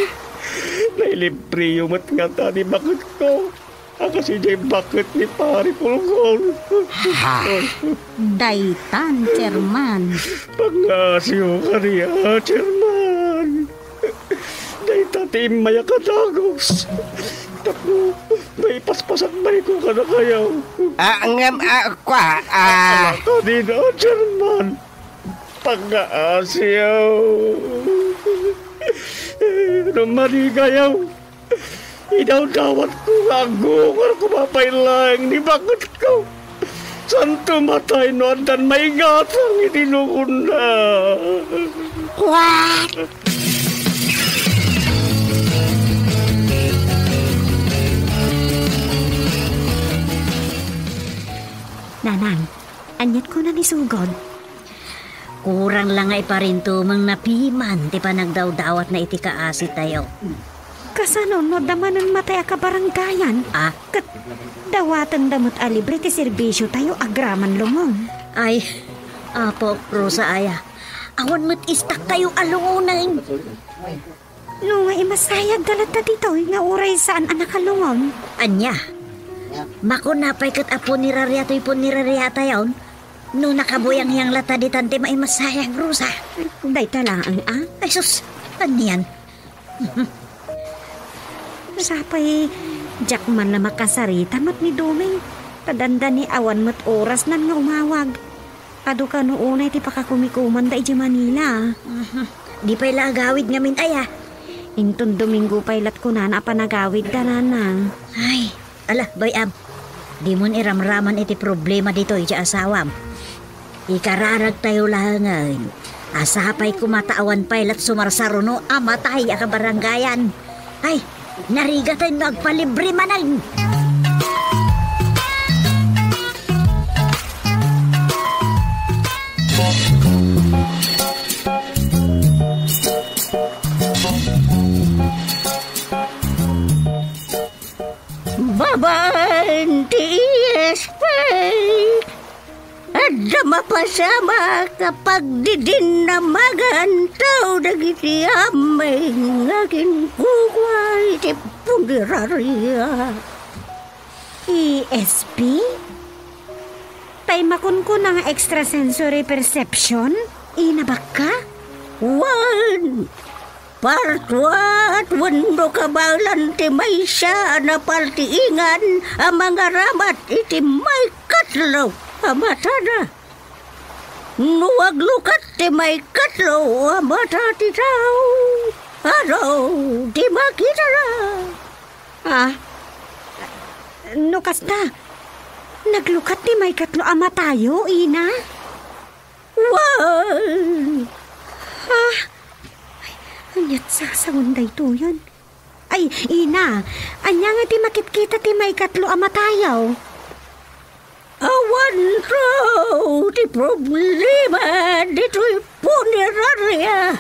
Nailibreyo met ngata ni baketko. A kas idiay baket ni Pari Pulgol. Ha? Daytan, Chairman. Pangngaasim kadi, a, Chairman. Dayta ti immayak a dagus. Tapno maipaspasakbayko kadakayo. Ah, ngem, ah, kua, ah. Ala, kadi, a, Chairman. Pangngaasim. No madi kayo. Idawdawatko nga aggungor koma pay laeng ni baketko. Santo matay no addan maigatang iti lungonna. What? Nanang, aniat kunan isugod? Kurang la nga iparintumeng na piman ti panagdawdawatna iti kaasitayo. Kasano no adda manen matay a kabarangayan? Ah? Ket dawatenda met a libre ti serbisiotayo agraman lungon. Ay, Apo, Rosa aya, awan met istaktayo a lungonen. No nga imasayagda latta ditoy nga uray saan a nakalungon. Ania? Makuna pay ket a punerariatoy punerariatayon? No nakabuyangyang latta ditan ti maimasayag, Rosa. Dayta laeng, a? Ay, sus! Anian? Sapay, diak man la makasarita met ni Doming. Ta dandani awan met orasnan nga umawag. Adu kano unay ti pakakumikomanda idiay Manila. Mhm. Di pay la agawid ngamin aya? Inton Domingo pay lat kunana a panagawidda, Nanang. Ay, ala, bay-am. Dimon iramraman iti problema ditoy ti asawam. Ikararagtayo laengen a sapay koma ta awan pay lat sumarsaruno a matay a kabarangayan. Ay, narigaten no agpalibre manen. Babaen ti E S P, adda mapasamak a pagdidinnamagan taw dagiti amin nga aginkukua iti Giraria. E S P? Tay makunkuna nga extrasensory perception? Inabakka? Wen, partuat wenno kabaelan ti maysa a napaltiingan a mangaramat iti maikatlo a matada. No aglukat ti maikatlo a mata ti tao, adu ti makitana. Ah, no kasta, naglukat ti maikatlo a matayo, ina? Wen! Ha? Ay, ania't sasawen daytoyen? Ay, ina, ania nga ti makitkita ti maikatlo a matayo? Awan ti problema ditoy puneraria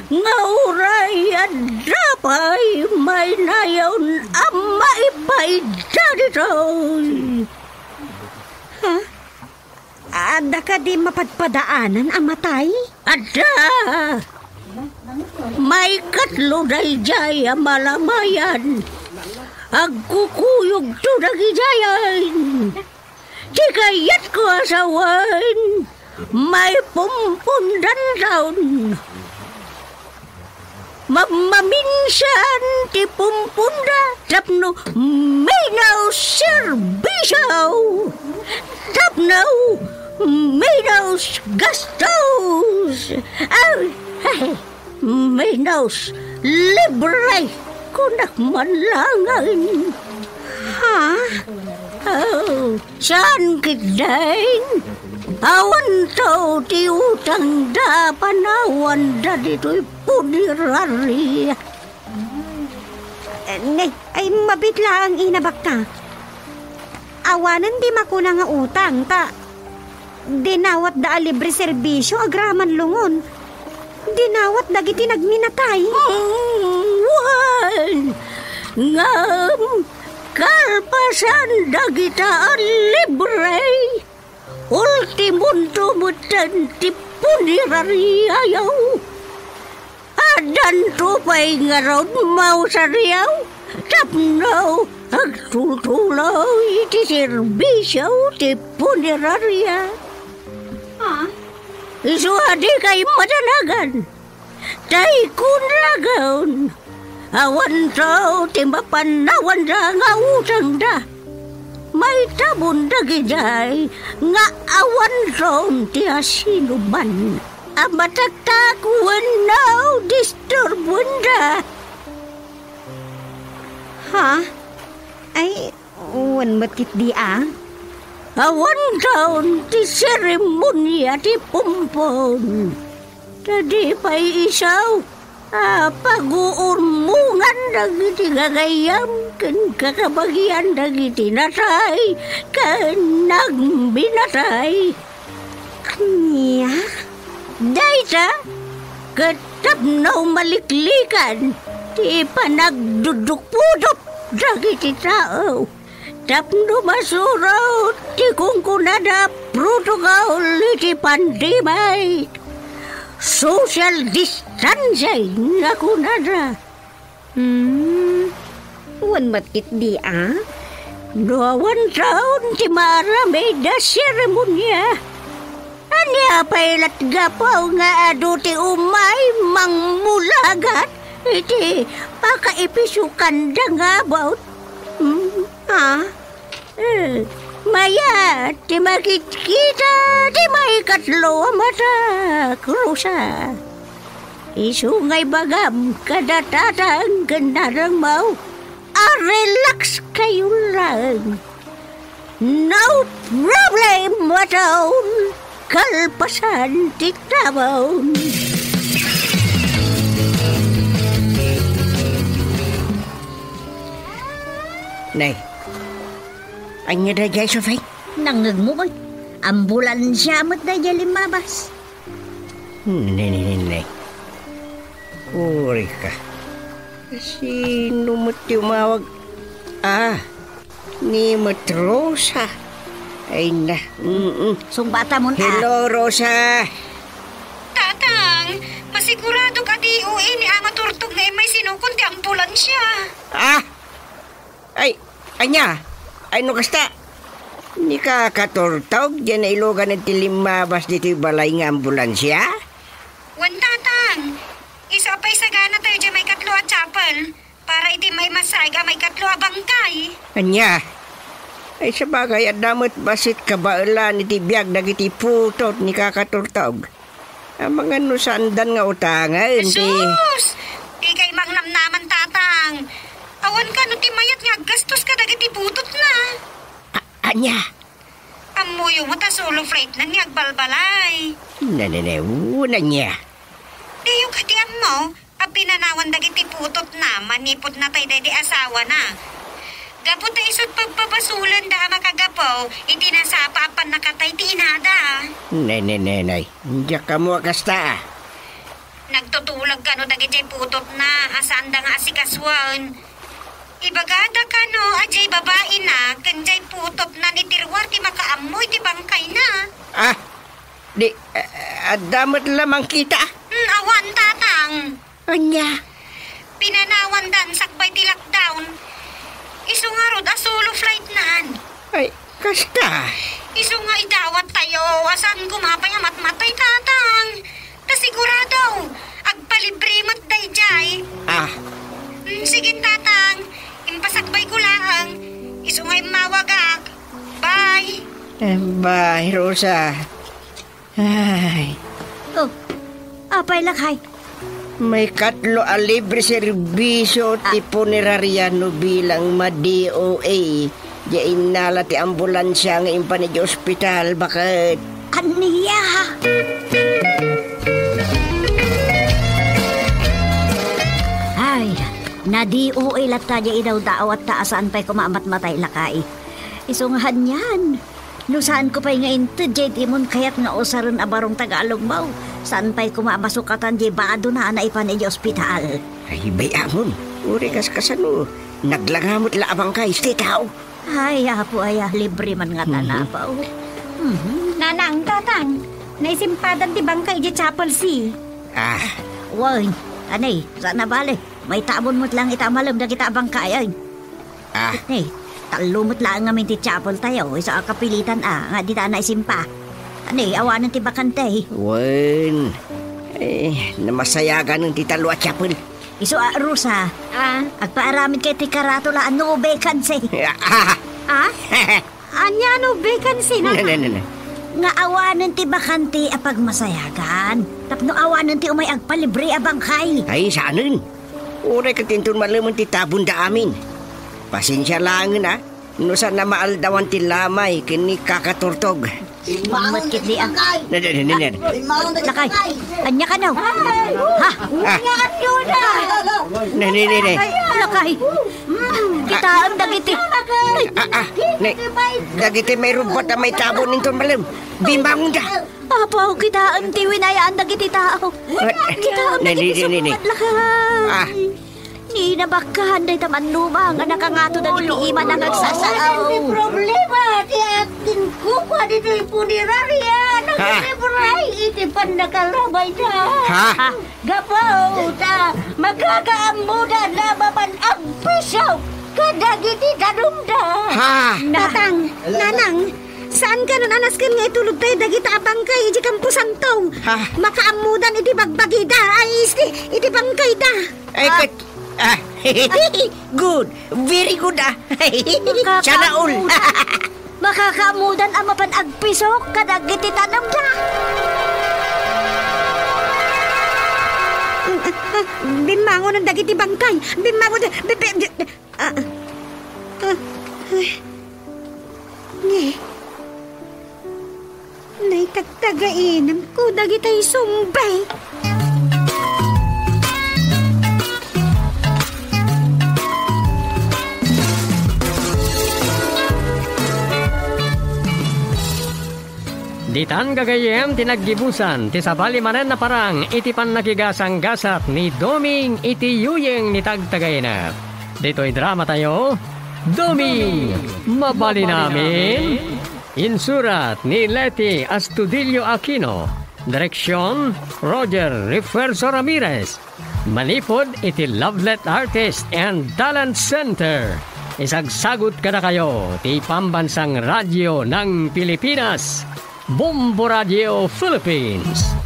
nga uray adda pay mainayon a maipaida ditoy. Ha? Adda kadi mapadpadaanan a matay? Adda! Maikatlo daydiay a malamayan. Agkukuyogto dagidiay. Ti kayatko a sawen, maipumpundanton. Mammaminsan ti pumpunda tapno minaus serbisio, tapno minaus gastos. Ay, ay, minaus libre, kunak man laeng. Ha? Oh, saan ketdin? Awanto ti utangda a panawanda ditoy punerari. Eh, ne, ay, mabiit laeng, ina, bakka. Awanen ti makuna nga utang, ta dinawatda a libre serbisio agraman lungon. Dinawat dagiti nagminatay. Mm, wen, ngem kalpasan dagita a libre, ultimonto metten ti punerariayo. Addanto pay ngarud mausariaw tapno agtultuloy iti serbisio ti puneraria. Ah? Isu a dikay madanagan. Tay kunragon, awanto ti mapanawanda nga utangda. Maitabon dagidiay nga awanton ti asinoman a mataktak wenno disturbuenda. Ha? Ay, wen met ketdi a? Awanton ti seremonia ti pumpon. Ta di pay isu a paguurmongan dagiti gagayyem ken kakabagian dagiti natay ken nagminatay. Ania? Dayta ket tapno maliklikan ti panagdudukpudop dagiti tao. Tapno masurot ti kunkunada a protocol iti pandemic, social distancing a kunada. Hmm, wen met ketdi a? No awanton ti maaramid a seremonia, ania pay latgapo nga adu ti umay mangmulagat iti pakaipisukanna nga about? Hmm? Ah? Eh, mayat ti makitkita ti maikatlo a matak, Rosa. Isu nga ibagam kada tatang ken nanangmo a relax kayo laeng. No problem at all. Kalpasan ti tabon. Nay, ania daydiay, Sophie? Nangngegmo, oy. Ambulansia met daydiay limmabas. Ne, ne, ne, ne. Uri ka. Sino met ti umawag? Ah, ni met Rosa. Ay na. Mm-mm. Sungbatamon, ah. Hello, Rosa. Tatang, masigurado ka ti uini a nga turtog nga immay sinukon ti ambulansia? Ah, Ay, ania? Ay, no kasta, ni Kakaturtog, diay nailugan ti limmabas ditoy balay nga ambulansia? Wen, Tatang. Isu a paisagana tayo diay maikatlo a chapel para iti maimasayag a maikatlo a bangkay. Ania? Ay, sabagay, adda met bassit kabaelan iti biag dagiti putot ni Kakaturtog. Amangan no saandan nga utangen ti Jesus! Dikay mangnamnaman, Tatang. Awan kano ti mayat nga aggastos kadagiti putotna. A-, ania? Ammoyo met a solo flight-nan nga agbalbalay. Nanenewon, ania? Diyo kadi ammo a pinanawan dagiti putotna manipud natay daydi asawana? Gapu ta isut' pagpabasolenda a makagapu iti nasapa a pannakatay ti inada. Nenenenay, diak ammo a kasta. Nagtutulag kano dagiti putotna a saanda nga asikasuen? Ibagada kano a diay babaina ken diay putotna iti ruar ti makaammo iti bangkayna. Ah, di, eh, adda met la mangkita? Hmm, awan, Tatang. Ania? Pinanawandan sakbay ti lockdown. Isu ngarud a solo flight-nan. Ay, kasta. Isu nga idawat tayo, a saan koma pay a matmatay, Tatang. Ta sigurado, agpalibre met daydiay. Ah. Hmm, sige, Tatang. Impasakbayko laeng. Isu nga immawagak. Bye. Eh, bye, Rosa. Ay. Oh, apay, lakay? Maikatlo a libre serbisio ti Ah. Punerarya no bilang ma-D O A. Diay innala ti ambulansia nga impan idiay ospital, baket. Ania? Ay, na-D O A latta diay idawdawatta a saan pay koma a matmatay, lakay. Isu nga anian. No saanko pay nga inted diay dimon kayat nga usaren a barong Tagalogmo, saan pay koma a masukatan diay badona a naipan idiay ospital. Ay, bay-amon. Uray kas-, kasano, naglanga met la a bangkay ti tao. Ay, Apo, aya, libre man nga Mhm. tanapaw. Mhm. Nanang, Tatang, naisimpadan ti bangkay idiay Chapel C. Ah. Wen, anay, saan a bale. Maitabon met laeng ita a malem dagita a bangkay, ay. Ah. Ni, tallo met laeng ngamin ti chapel tayo, isu a kapilitan a, nga dita naisimpa. Ni, awanen ti bakante. Wen, eh, namasayagan ti tallo a chapel. Isu a, Rosa. Ah? Agpaaramid kay ti karatula a no vacancy. Ah, ah. Ah? Ania no vacancy na? Ne, ne, ne, ne. Nga awanen ti bakante a pagmasayagan. Tapno awanen ti umay agpalibre a bangkay. Ay, saanen. Uray ket inton malemen ti tabonda amin. Pasensia laengen a, no saan a maaldawan ti lamay ken ni Kakaturtog. Met ket di a. Ne, ne, ne, ne, ne. Lakay, ania kano? Ha? Ah. Ne, ne, ne, ne. Lakay. Mm, kitaem dagiti. Ah, ah, ne, dagiti mairubbat a maitabon inton malem. Bimbangonda. Apo, kitaem ti winayaan dagiti tao. Kitaem dagiti ne, ne, ne, ne. Lakay. Ah. Ni nabakkan dayta mannuma nga nakangato dagiti ima nga agsasao. Ti problema ti agtinkukua ditoy punerarya. Ha? Nagrebray iti pannakalabayda. Ha? Ha? Gapu ta makakaammoda a mapan agpisok kadagiti danumda. Ha? Tatang, nanang, saan kano a nasken nga itulodtayo dagita a bangkay iti kamposanto? Ha? Makaammodan iti bagbagida, ay, iti, iti bangkayda. Ay, ah. Ket, ah, good. Very good, ah. Sana all. Makakaammodan a mapan agpisok kadagiti danumda. Bimmangon dagiti bangkay. Bimmangon, bi-, bi-, bi-, ah, ah, ay. Ni, naitagtagainamko dagitay zombie. Ditan gagayyem ti naggibusan ti sabali manen a parang iti pannakigasanggasat ni Doming iti yuyeng ni Tagtagainep. Ditoy dramatayo, Doming, Mabalin Amin. Insurat ni Leti Astudillo Aquino. Direksyon, Roger Refuerzo Ramirez. Manipud iti Lovelet Artist and Talent Center. Isagsagut kadakayo ti Pambansang Radyo ng Pilipinas, Bombo Radio Philippines.